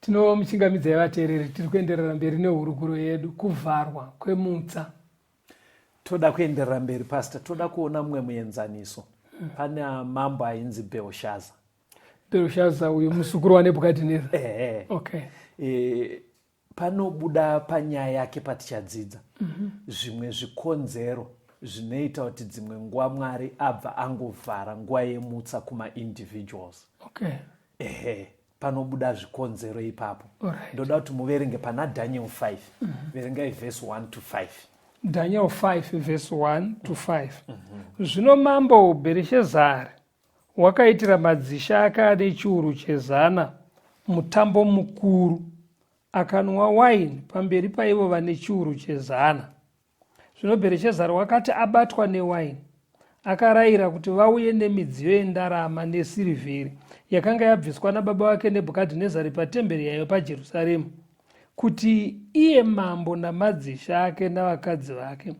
S2: Tinomuchingamidzai vateereri, tiri kuenderera mberi nehurukuro yedu, kuvharwa kwemutsa.
S3: Toda kuenderera mberi pastor, toda kuona mumwe muenzaniso. Pane mambo ainzi Belshaza.
S2: Belshaza uyu musukuru waNebhukadhineza.
S3: Ehe.
S2: Okay.
S3: E, panobuda panyaya yake patichadzidza zvimwe zvikonzero zvinoita kuti dzimwe nguva Mwari abva angovhara nguva yemutsa kumaindividuals.
S2: Okay.
S3: Ehe, panobuda zvikonzero ipapo.
S2: Alright.
S3: Ndoda kuti muverenge pana Daniel 5. Verengai verse 1 to 5.
S2: Daniel 5 verse 1 to 5. Zvino mambo Bherishezari wakaitira madzishe ake ane chiuru chezana mutambo mukuru, akanwa waini pamberi paivo vane chiuru chezana. Zvino Bherishezari wakati abatwa newaini, akarayira kuti vauye nemidziyo yendarama nesirivheri yakanga yabviswa nababa vake Nebhukadhinezari patemberi yaiva paJerusarema, kuti iye mambo namadzishe ake navakadzi vake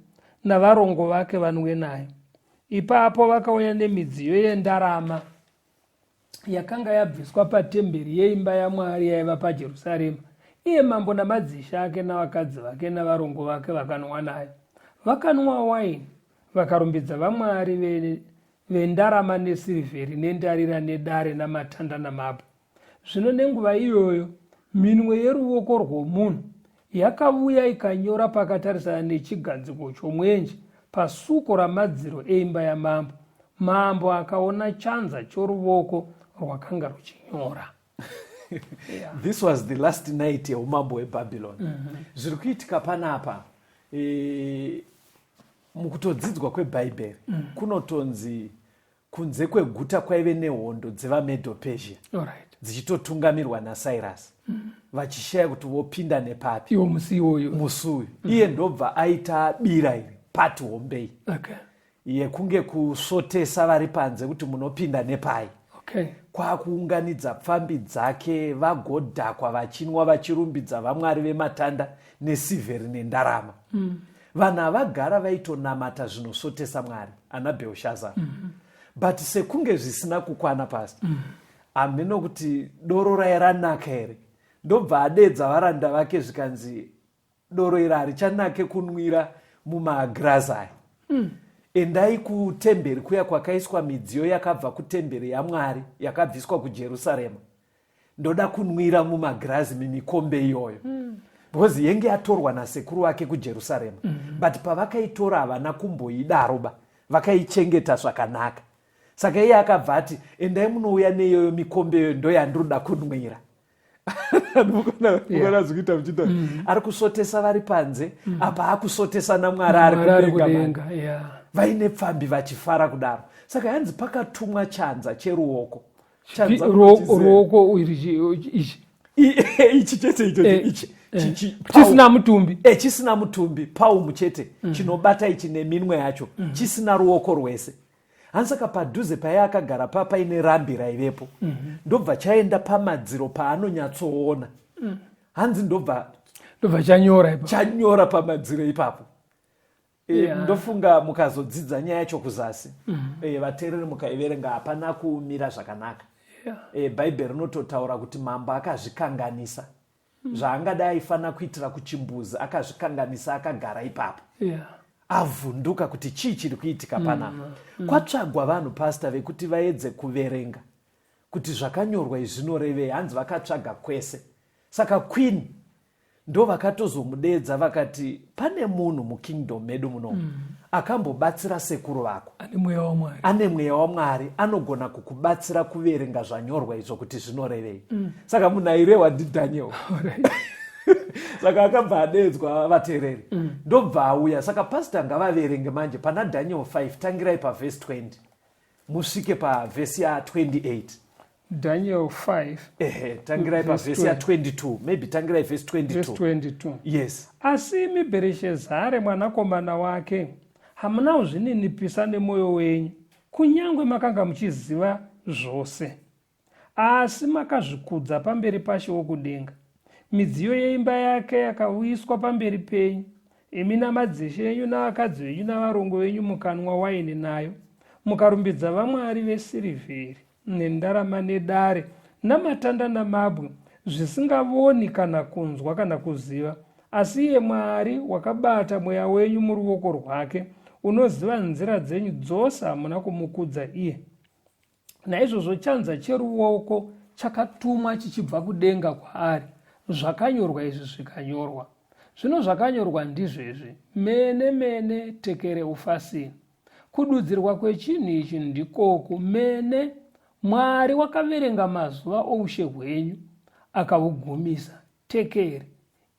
S2: navarongo vake vanwe nayo. Ipapo vakauya nemidziyo yendarama yakanga yabviswa patemberi yeimba yaMwari yaiva paJerusarema, iye mambo namadzishe ake navakadzi vake navarongo vake vakanwa nayo. Vakanwa waini, vakarumbidza vamwari vendarama nesirivheri nendarira nedare namatanda namabwe. Zvino nenguva iyoyo minwe yeruvoko rwomunhu yakavuya ikanyora pakatarisana nechigadziko chomwenje pasuko ramadziro eimba yamambo. Mambo akaona chanza choruvoko rwakanga ruchinyora.
S3: Yeah. This was the last night yeumambo hweBabylon. Zviri kuitika panapa mukutodzidzwa kweBhaibheri kunotonzi kunze kweguta kwaive nehondo dzevaMedo-Persia dzichitotungamirwa naCyrus vachishaya kuti vopinda nepapi.
S2: Iwo musi iwoyo.
S3: Musi uyu. Iye ndobva aita bira iri, pati hombei. Yekunge kusvotesa vari panze kuti munopinda nepai. Kwakuunganidza pfambi dzake vagodhakwa vachinwa vachirumbidza vamwari vematanda nesivheri nendarama. Vanhu avagara vaitonamata zvinosvotesa Mwari ana Belshazzar. But sekunge zvisina kukwana pastor. Hameno kuti doro raya ranaka here. Ndobva adedza varanda vake zvikanzi doro iri harichanake kunwira mumagirazi aya. Endai kutemberi kuya kwakaiswa midziyo yakabva kutemberi yaMwari yakabviswa kuJerusarema. Ndoda kunwira mumagirazi mimikombe iyoyo. Because yenge yatorwa nasekuru vake kuJerusarema. But pavakaitora havana kumboidaro ba. Vakaichengeta zvakanaka. Saka iye akabva ati endai munouya neiyoyo mikombe iyoyo ndoyandiroda kunwira. Mukona zvikuita muchiita. Ari kusvotesa vari panze, apa akusvotesa naMwari ari
S2: Mwari ari
S3: kudenga.
S2: kudenga, yeah.
S3: Vaine pfambi vachifara kudaro. Saka hanzi pakatumwa chanza cheruoko. Chanza
S2: Ruoko ichi.
S3: Ichi chete icho, ichi.
S2: Chisina mutumbi.
S3: Chisina mutumbi, paumu chete, chinobata ichi neminwe yacho, chisina ruoko rwese. Hanzi saka padhuze paiye akagara pa paine rambi raivepo. Ndobva chaenda pamadziro paanonyatsoona. Hanzi ndobva
S2: Ndobva chanyora ipapo.
S3: Chanyora pamadziro ipapo. Ndofunga mukazodzidza nyaya yacho kuzasi. Vateereri mukaiverenga hapana kumira zvakanaka. Bhaibheri rinototaura kuti mambo akazvikanganisa. Zvaangadai aifanira kuitira kuchimbuzi akazvikanganisa akagara ipapo. Avhunduka kuti chii chiri kuitika panapa. Kwatsvagwa vanhu pastor vekuti vaedze kuverenga kuti zvakanyorwa izvi zvinorevei. Hanzi vakatsvaga kwese. Saka queen ndo vakatozomudedza vakati pane munhu mukingdom medu muno akambobatsira sekuru vako.
S2: Ane mweya waMwari.
S3: Ane mweya waMwari anogona kukubatsira kuverenga zvanyorwa izvo kuti zvinorevei. Saka munhu airehwa ndiDaniel. Saka akabva adedzwa vateereri. Ndobva auya. Saka pastor ngavaverenge manje pana Daniel 5 tangirai paverse 20. Musvike paverse ya 28.
S2: Daniel 5.
S3: Ehe, tangirai paverse ya 22. Maybe tangirai verse 22.
S2: Verse 22.
S3: Yes.
S2: Asi imi Bherishezare mwanakomana wake hamuna kuzvininipisa nemwoyo wenyu, kunyangwe makanga muchiziva zvose. Asi makazvikudza pamberi paShe wokudenga. Midziyo yeimba yake yakauyiswa pamberi penyu, imi namadzishe enyu navakadzi venyu navarongo venyu mukanwa waini nayo, mukarumbidza vamwari vesirivheri nendarama nedare namatanda namabwe, zvisingavoni kana kunzwa kana kuziva. Asi iye Mwari wakabata mweya wenyu muruoko rwake, unoziva nzira dzenyu dzose, hamuna kumukudza iye. Naizvozvo chanza cheruoko chakatumwa chichibva kudenga kwaari, zvakanyorwa izvi zvikanyorwa. Zvino zvakanyorwa ndizvezvi, Mene, mene, tekere ufasini. Kududzirwa kwechinhu ichi ndikoku, Mene, Mwari wakaverenga mazuva oushe hwenyu, akahugumisa. Tekeri,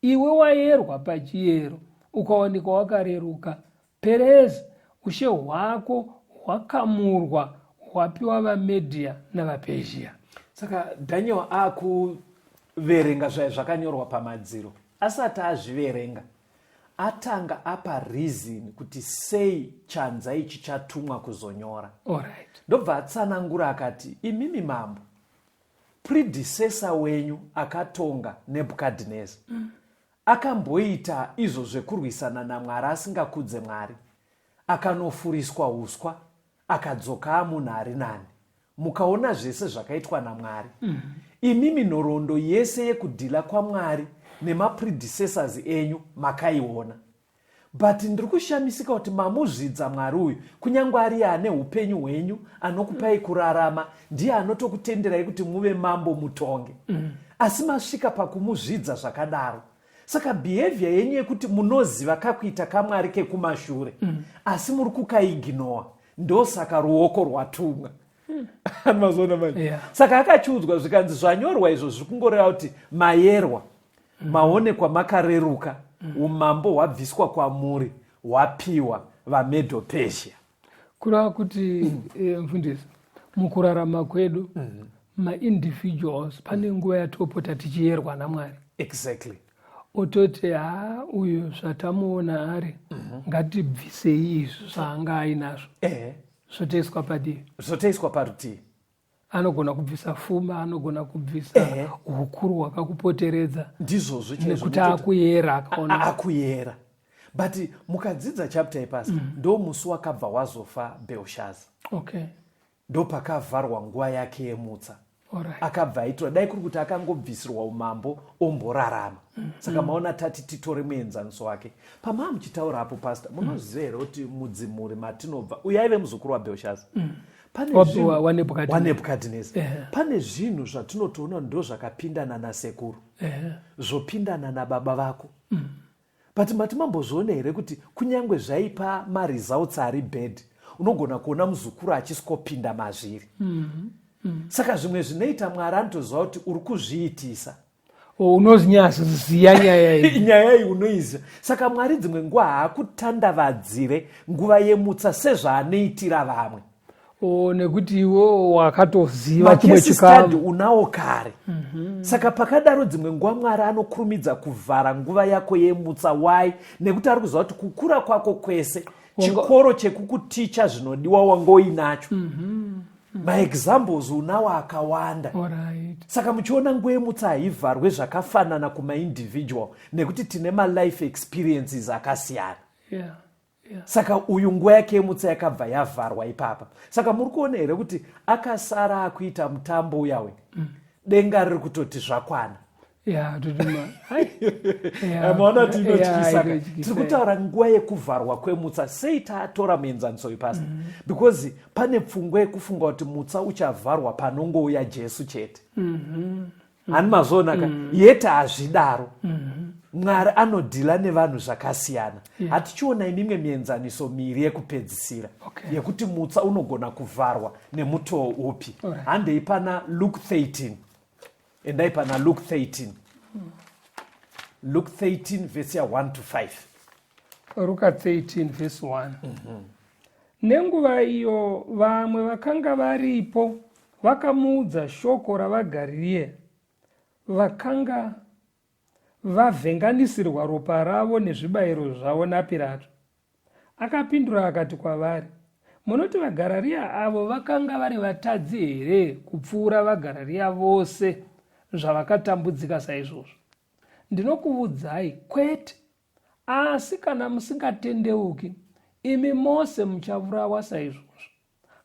S2: iwe wayerwa pachiyero, ukawanikwa wakareruka. Perezi, ushe hwako hwakamurwa hwapiwa vaMedhia navaPezhia.
S3: Saka Daniel akuverenga zvaive zvakanyorwa pamadziro. Asati azviverenga, atanga apa reason kuti sei chanza ichi chatumwa kuzonyora.
S2: Alright.
S3: Ndobva atsanangura akati, imimi mambo, predecessor wenyu akatonga Nebukadhineza akamboita izvo zvekurwisana naMwari asingakudze Mwari, akanofuriswa uswa akadzoka amunhu ari nani. Mukaona zvese zvakaitwa naMwari. Imimi nhoroondo yese yekudhila kwaMwari nemapredecessors enyu makaiona. But ndiri kushamisika kuti mamuzvidza Mwari uyu kunyange ariye ane upenyu hwenyu anokupai kurarama ndiye anotokutenderai kuti muve mambo mutonge. Asi masvika pakumuzvidza zvakadaro. Saka behavior yenyu yekuti munoziva kakuita kaMwari kekumashure asi muri kukaignowa ndosaka ruoko rwatumwa. Mazoona manje. Saka akachiudzwa zvikanzi zvanyorwa izvo zviri kungoreva kuti mayerwa. Maonekwa makareruka, umambo hwabviswa kwamuri hwapiwa vaMedo-Persia.
S2: Kureva kuti mfundisi, mukurarama kwedu maindividuals pane nguva yatopota tichiyerwa naMwari.
S3: Exactly.
S2: Ototi ha uyu zvatamuona ari ngatibvisei izvi zvaanga ainazvo. Zvotoiswa padivi.
S3: Zvotoiswa parutivi.
S2: Anogona kubvisa fuma, anogona kubvisa hukuru hwakakupoteredza.
S3: Ndizvozvo
S2: chaizvo. Nekuti akuyera akaona.
S3: Akuyera. But mukadzidza chapter yepasi ndo musi wakabva wazofa Belshazzar. Ndopakavharwa nguva yake yemutsa. Akabva aitora, dai kuri kuti akangobvisirwa umambo omborarama. Saka maona tati titore muenzaniso wake. Pamaa muchitaura apo pastor, munoziva here kuti mudzimhuri matinobva, uyu aive muzukuru waBelshazzar. Pane zvinhu waNebukadhineza. Pane zvinhu zvatinotoona ndo zvakapindana nasekuru. Zvopindana nababa vako. But mati mambozviona here kuti kunyange zvaipa maresults ari bad, unogona kuona muzukuru achiswopinda mazviri. Saka zvimwe zvinoita Mwari anotoziva kuti uri kuzviitisa.
S2: Unonyatsoziva nyaya iyi.
S3: Nyaya iyi unoiziva. Saka Mwari dzimwe nguva haakutandavadzire nguva yemutsa sezvaanoitira vamwe.
S2: Nekuti iwe wakatoziva chimwe
S3: Makesi study chikamu. unawo kare. Saka pakadaro dzimwe nguva Mwari anokurumidza kuvhara nguva yako yemutsa. Why? Nekuti ari kuziva kuti kukura kwako kwese chikoro chekukuticha zvinodiwa wanga uinacho. Maexamples unawo akawanda. Saka muchiona nguva yemutsa haivharwe zvakafanana kumaindividual nekuti tine malife experiences akasiyana. Saka uyu nguva yake yemutsa yakabva yavharwa ipapa. Saka muri kuona here kuti akasara akuita mutambo uya uyu? Denga riri kutoti zvakwana. Maona kuti inotyisa. Tiri kutaura nguva yekuvharwa kwemutsa. Sei tatora muenzaniso uyu pastor? Because pane pfungwa yekufunga kuti mutsa uchavharwa panongouya Jesu chete. Hani mazviona ka? Yet hazvidaro. Mwari anodhila nevanhu zvakasiyana. Hatichiona imimwe mienzaniso miiri yekupedzisira yekuti mutsa unogona kuvharwa nemutoo upi. Handei pana Luke 13. Endai pana Luke 13. Luke 13 verse ya 1 to 5.
S2: Ruka 13 verse 1. Nenguva iyo vamwe vakanga varipo vakamuudza shoko ravaGarirea vakanga vavhenganisirwa ropa ravo nezvibayiro zvavo naPirato. Akapindura akati kwavari, Munoti vaGararia avo vakanga vari vatadzi here kupfuura vaGararia vose zvavakatambudzika saizvozvo? Ndinokuvudzai, kwete. Asi kana musingatendeuki, imi mose muchavurawa saizvozvo.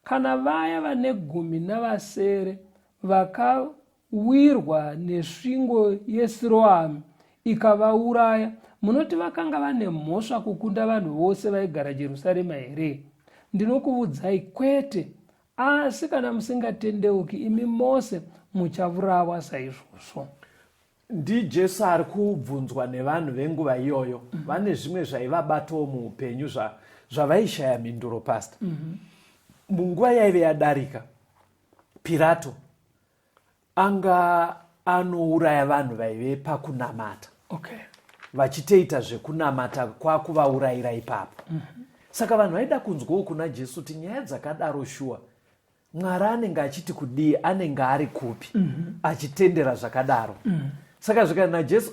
S2: Kana vaya vane gumi navasere vakawirwa nesvingo yeSiroami ikavauraya, Munoti vakanga vane mhosva kukunda vanhu vose vaigara Jerusarema here? Ndinokuvudzai, kwete. Asi kana musingatendeuki, imi mose muchavurawa saizvozvo.
S3: NdiJesu ari kubvunzwa nevanhu venguva iyoyo. Vane zvimwe zvaivabatawo muupenyu zvavaishaya mhinduro, Pastor. Munguva yaive yadarika, Pirato anga anouraya vanhu vaive pakunamata. Vachitoita zvekunamata kwakuvaurayira ipapo. Saka vanhu vaida kunzwawo kuna Jesu kuti nyaya dzakadaro shuwa Mwari anenge achiti kudii, anenge ari kupi achitendera zvakadaro. Saka zvikati naJesu,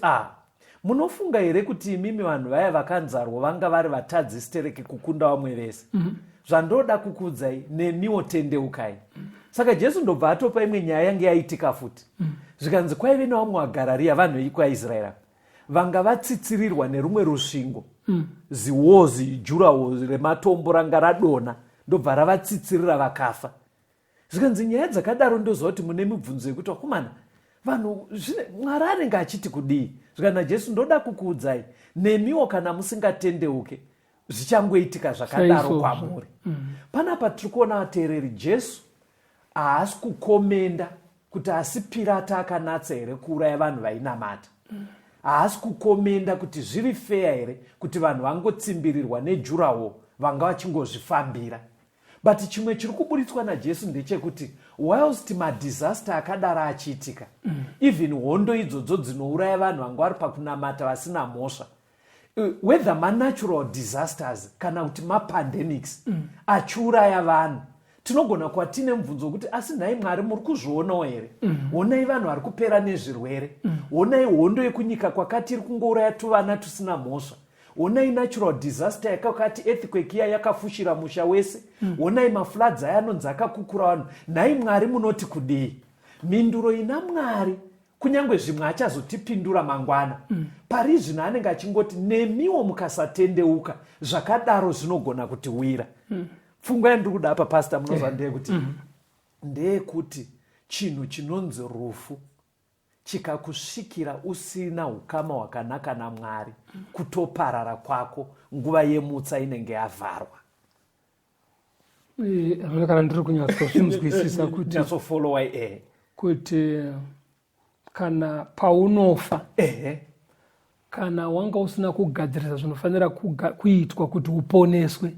S3: munofunga here kuti imimi vanhu vaya vakanzarwo vanga vari vatadzi stereki kukunda vamwe vese? Zvandoda kukuudzai, nemiwo tendeukai. Saka Jesu ndobva atopa imwe nyaya yange yaitika futi. Zvikanzi kwaive nevamwe vaGarariya, vanhu vekwaIsraeri, vanga vatsitsirirwa nerumwe rusvingo, ziwozi jurawo rematombo ranga radonha, ndobva ravatsitsirira vakafa. Zvikanzi nyaya dzakadaro ndoziva kuti mune mibvunzo yekuti vakomana vanhu Mwari anenge achiti kudii? Zvikanzi naJesu, ndoda kukuudzai, nemiwo kana musingatendeuke zvichangoitika zvakadaro kwamuri. Panapa tiri kuona vateereri, Jesu haasi kukomenda kuti asi Pirata akanatsa here kuuraya vanhu vainamata. Haasi kukomenda kuti zviri feya here kuti vanhu vangotsimbirirwa nejurawo vanga vachingozvifambira. But chimwe chiri kuburitswa naJesu ndechekuti whilst madisaster akadaro achiitika, even hondo idzodzo dzinouraya vanhu vanga vari pakunamata vasina mhosva, whether manatural disasters kana kuti mapandemics achiuraya vanhu, tinogona kuva tiine mubvunzo wekuti asi nhai Mwari muri kuzvionawo here? Honai vanhu vari kupera nezvirwere. Honai hondo yekunyika kwakati iri kungouraya tuvana tusina mhosva. Honai natural disaster yakakati earthquake iya yakafushira musha wese. Honai mafloods aya anonzi akakukura vanhu. Nhai Mwari munoti kudii? Mhinduro ina Mwari, kunyange zvimwe achazotipindura mangwana. Pari zvino anenge achingoti nemiwo mukasatendeuka zvakadaro zvinogona kutiwira. Pfungwa yandiri kuda apa, Pastor, munozwa, ndeyekuti ndeyekuti chinhu chinonzi rufu chikakusvikira usina ukama hwakanaka naMwari, kutoparara kwako, nguva yemutsa inenge yavharwa.
S2: Kana ndiri kunyatsozvinzwisisa kuti
S3: Nyatsofolowa
S2: kuti kana paunofa, kana wanga usina kugadzirisa zvinofanira kuitwa kuti uponeswe,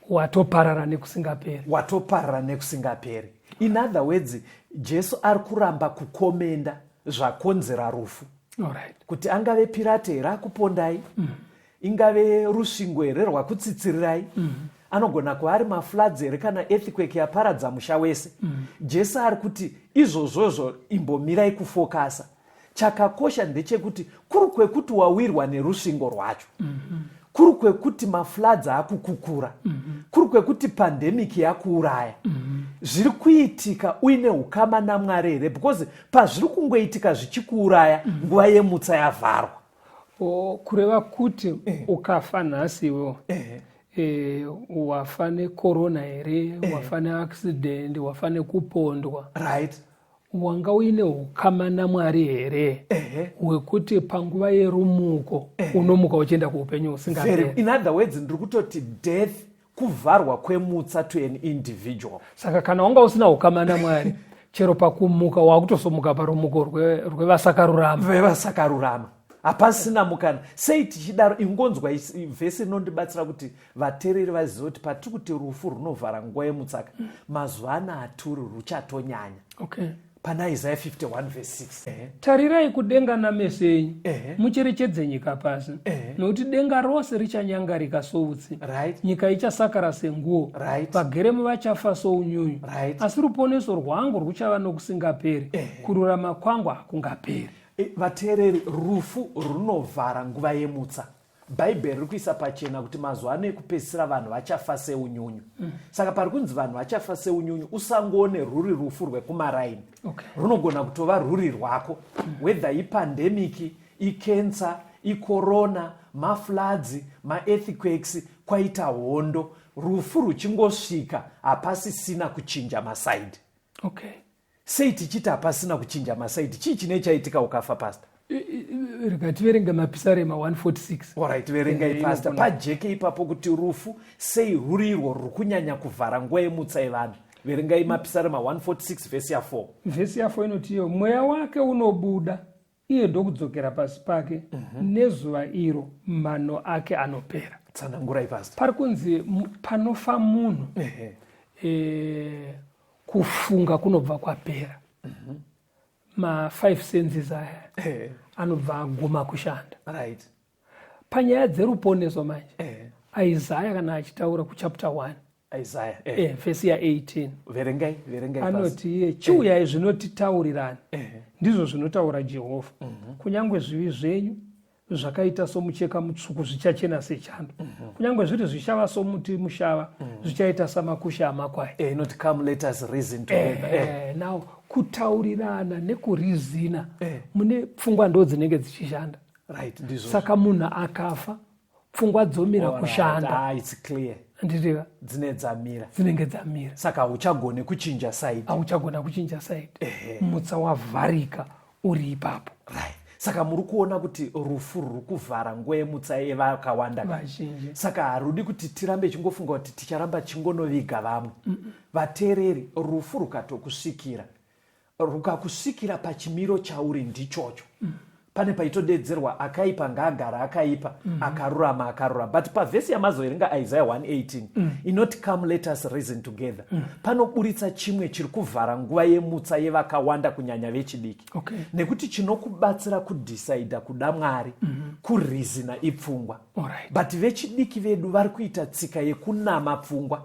S2: watoparara nekusingaperi.
S3: Watoparara nekusingaperi. In other words, Jesu ari kuramba kukomenda zvakonzera rufu. Kuti angave Pirate here akupondai, ingave rusvingo here rwakutsitsirirai, anogona kuva ari mafloods here kana earthquake yaparadza musha wese. Jesu ari kuti izvozvozvo imbomirai kufokasa. Chakakosha ndechekuti kuri kwekuti wawirwa nerusvingo rwacho, kuri kwekuti mafloods akukukura, kuri kwekuti pandemic yakuuraya, zviri kuitika uine ukama naMwari here? Because pazviri kungoitika zvichikuuraya, nguva yemutsa yavharwa.
S2: Kureva kuti ukafa nhasi iwewo, wafa nekorona here, wafa neaccident, wafa nekupondwa, wanga uine ukama naMwari here hwekuti panguva yerumuko unomuka uchienda kuupenyu husingaperi?
S3: In other words, ndiri kutoti death kuvharwa kwemutsa to an individual.
S2: Saka kana wanga usina ukama naMwari, chero pakumuka wakutosomuka parumuko rwevasakarurama.
S3: Vevasakarurama, hapasina mukana. Sei tichidaro? Ingonzwa vhesi inondibatsira kuti vateereri vazive kuti patiri kuti rufu runovhara nguva yemutsaka, mazuva ana aturi ruchatonyanya. Pana Isaiah 51 verse 6.
S2: Tarirai kudenga nameso enyu, mucherechedze nyika pasi, nokuti denga rose richanyangarika soutsi, nyika ichasakara senguo, vageremo vachafa sounyunyu. Asi ruponeso rwangu rwuchava nokusingaperi, kururama kwangu hakungaperi.
S3: Vateereri, rufu runovhara nguva yemutsa. Bhaibheri riri kuisa pachena kuti mazuva ano ekupedzisira vanhu vachafa seunyunyu. Saka pari kunzi vanhu vachafa seunyunyu, usangoone rwuri rufu rwekumaraini. Runogona kutova rwuri rwako, whether ipandemic, ikensa, ikorona, mafloods, maearthquakes, kwaita hondo, rufu ruchingosvika hapasisina kuchinja masaidi. Sei tichiti hapasina kuchinja masaidi? Chii chine chaitika ukafa, Pastor?
S2: Rega tiverenge Mapisarema 146.
S3: Alright, verengai pastor.
S2: Inogona-
S3: Pajeke ipapo kuti rufu sei ruri irwo ruri kunyanya kuvhara nguva yemutsa yevanhu. Verengai Mapisarema 146 vhesi ya4.
S2: Vhesi ya4 inoti iyo mweya wake unobuda iye ndokudzokera pasi pake, nezuva iro mano ake anopera.
S3: Tsanangurai, pastor.
S2: Pari kunzi panofa munhu, kufunga kunobva kwapera, ma5 senses aya anobva aguma kushanda. Panyaya dzeruponeso manje, Isaya kana achitaura kuchapter 1,
S3: Isaiah.
S2: Vhesi ya18.
S3: Verengai, verengai, pastor.
S2: Anoti iye, "Chiuyai zvino titaurirane, ndizvo zvinotaura Jehovha. Kunyange zvivi zvenyu zvakaita somucheka mutsvuku, zvichachena sechando. Kunyange zviri zvishava somuti mushava, zvichaita samakusha amakwai."
S3: Inoti, "Come, let us reason together."
S2: Now kutaurirana nekurizina, mune pfungwa ndo dzinenge dzichishanda.
S3: Right, ndizvo.
S2: Saka munhu akafa, pfungwa dzomira kushanda.
S3: Ah, it's clear.
S2: Nditiva.
S3: Dzine dzamira.
S2: Dzinenge dzamira.
S3: Saka hauchagone kuchinja side.
S2: Hauchagona kuchinja side, mutsa wavharika uri ipapo.
S3: Right, saka muri kuona kuti rufu ruri kuvhara nguva yemutsa yevakawanda.
S2: Vazhinji.
S3: Saka harudi kuti tirambe chingofunga kuti ticharamba chingonoviga vamwe. Vateereri, rufu rukatokusvikira, rukakusvikira pachimiro chauri ndichocho. Pane paitodedzerwa, akaipa ngaagara akaipa, akarurama akarurama. But pavhesi yamazoverenga, Isaiah 118, inoti, "Come, let us reason together," panoburitsa chimwe chiri kuvhara nguva yemutsa yevakawanda, kunyanya vechidiki, nekuti chinokubatsira kudhisaidha kuda Mwari, kurizina, ipfungwa. But vechidiki vedu vari kuita tsika yekunama pfungwa,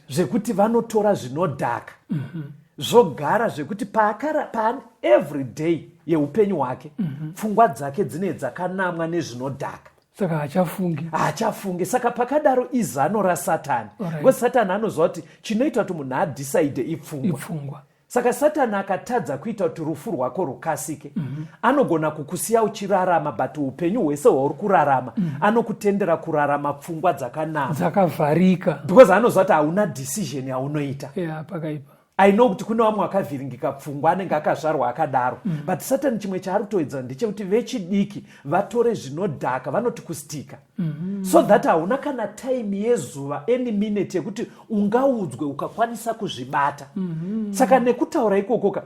S3: zvekuti vanotora zvinodhaka, zvogara zvekuti paakara pa every day yeupenyu hwake, pfungwa dzake dzine dzakanamwa nezvinodhaka.
S2: Saka hachafungi.
S3: Haachafungi. Saka pakadaro izano raSatani, because Satani anoziva kuti chinoita kuti munhu adhisaidhe ipfungwa.
S2: Ipfungwa.
S3: Saka Satani akatadza kuita kuti rufu rwako rukasike, anogona kukusiya uchirarama, but upenyu hwese hwauri kurarama, anokutendera kurarama pfungwa dzakanama,
S2: dzakavharika,
S3: because anoziva kuti hauna decision yaunoita.
S2: Ya, pakaipa.
S3: I know kuti kune vamwe vakavhiringika pfungwa, anenge akazvarwa akadaro, but Satani chimwe chaari kutoedza ndechekuti vechidiki vatore zvinodhaka, vanoti kustika, so that hauna kana time yezuva, any minute yekuti ungaudzwe ukakwanisa kuzvibata. Saka nekutaura ikokoka,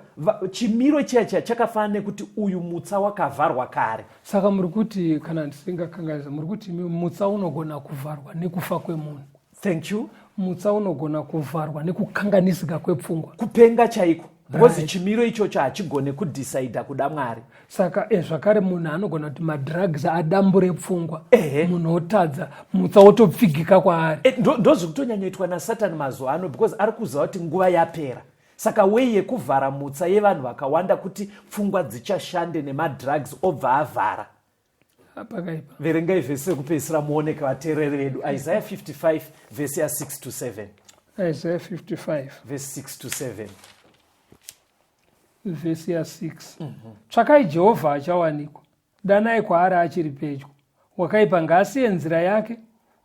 S3: chimiro chiya chiya chakafanana nekuti uyu mutsa wakavharwa kare.
S2: Saka muri kuti, kana ndisingakanganisa, muri kuti imi mutsa unogona kuvharwa nekufa kwemunhu?
S3: Thank you.
S2: Mutsa unogona kuvharwa nekukanganisika kwepfungwa.
S3: Kupenga chaiko, because chimiro ichocho hachigone kudhisaidha kuda Mwari.
S2: Saka zvakare munhu anogona kuti madrugs adambure pfungwa, munhu otadza, mutsa wotopfigika kwaari.
S3: Ndozvikutonyanyoitwa naSatani mazuva ano, because ari kuziva kuti nguva yapera. Saka wei yekuvhara mutsa yevanhu vakawanda kuti pfungwa dzichashande nemadrugs, obva avhara.
S2: Pakaipa.
S3: Verengai vhesi rekupedzisira muoneke, vateereri vedu. Isaiah 55 vhesi ya6 to 7.
S2: Isaiah 55.
S3: Vhesi 6 to 7.
S2: Vhesi ya6: "Tsvakai Jehovha achawanikwa, danai kwaari achiri pedyo. Wakaipa ngaasiye nzira yake,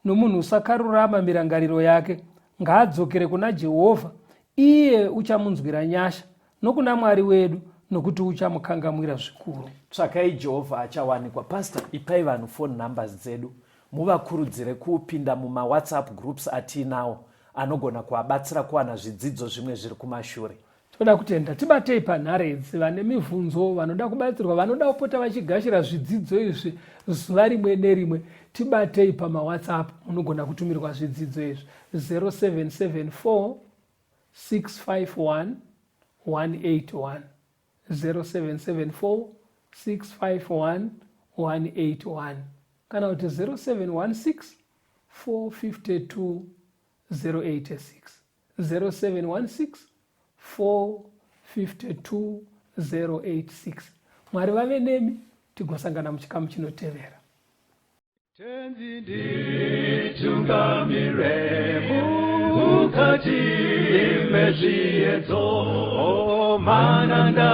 S2: nomunhu usakarurama mirangariro yake. Ngaadzokere kuna Jehovha, iye uchamunzwira nyasha, nokuna Mwari wedu, nokuti uchamukangamwira zvikuru."
S3: Tsvakai Jehovha achawanikwa. Pastor, ipai vanhu phone numbers dzedu, muvakurudzire kupinda mumawhatsapp groups atiinawo, anogona kuvabatsira kuwana zvidzidzo zvimwe zviri kumashure.
S2: Toda kutenda. Tibatei panhare idzi. Vane mibvunzo, vanoda kubatsirwa, vanoda kupota vachigashira zvidzidzo izvi zuva rimwe nerimwe, tibatei pamawhatsapp. Munogona kutumirwa zvidzidzo izvi: 0774 651 181, 0774 651 181, kana kuti 0716 452 086, 0716 452 086. Mwari vave nemi, tigosangana muchikamu chinotevera.
S1: Tenzi nditungamire mukati mezviedzo, mananda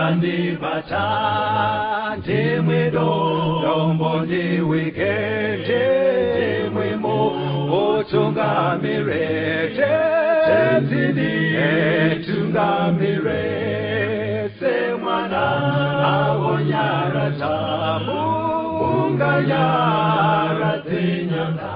S1: andibata, ndimwe dombo ndiwike, ndimwimo utungamire. Tenzi nditungamire semwana. Mungaonyaradza, munganyaradze nyanga.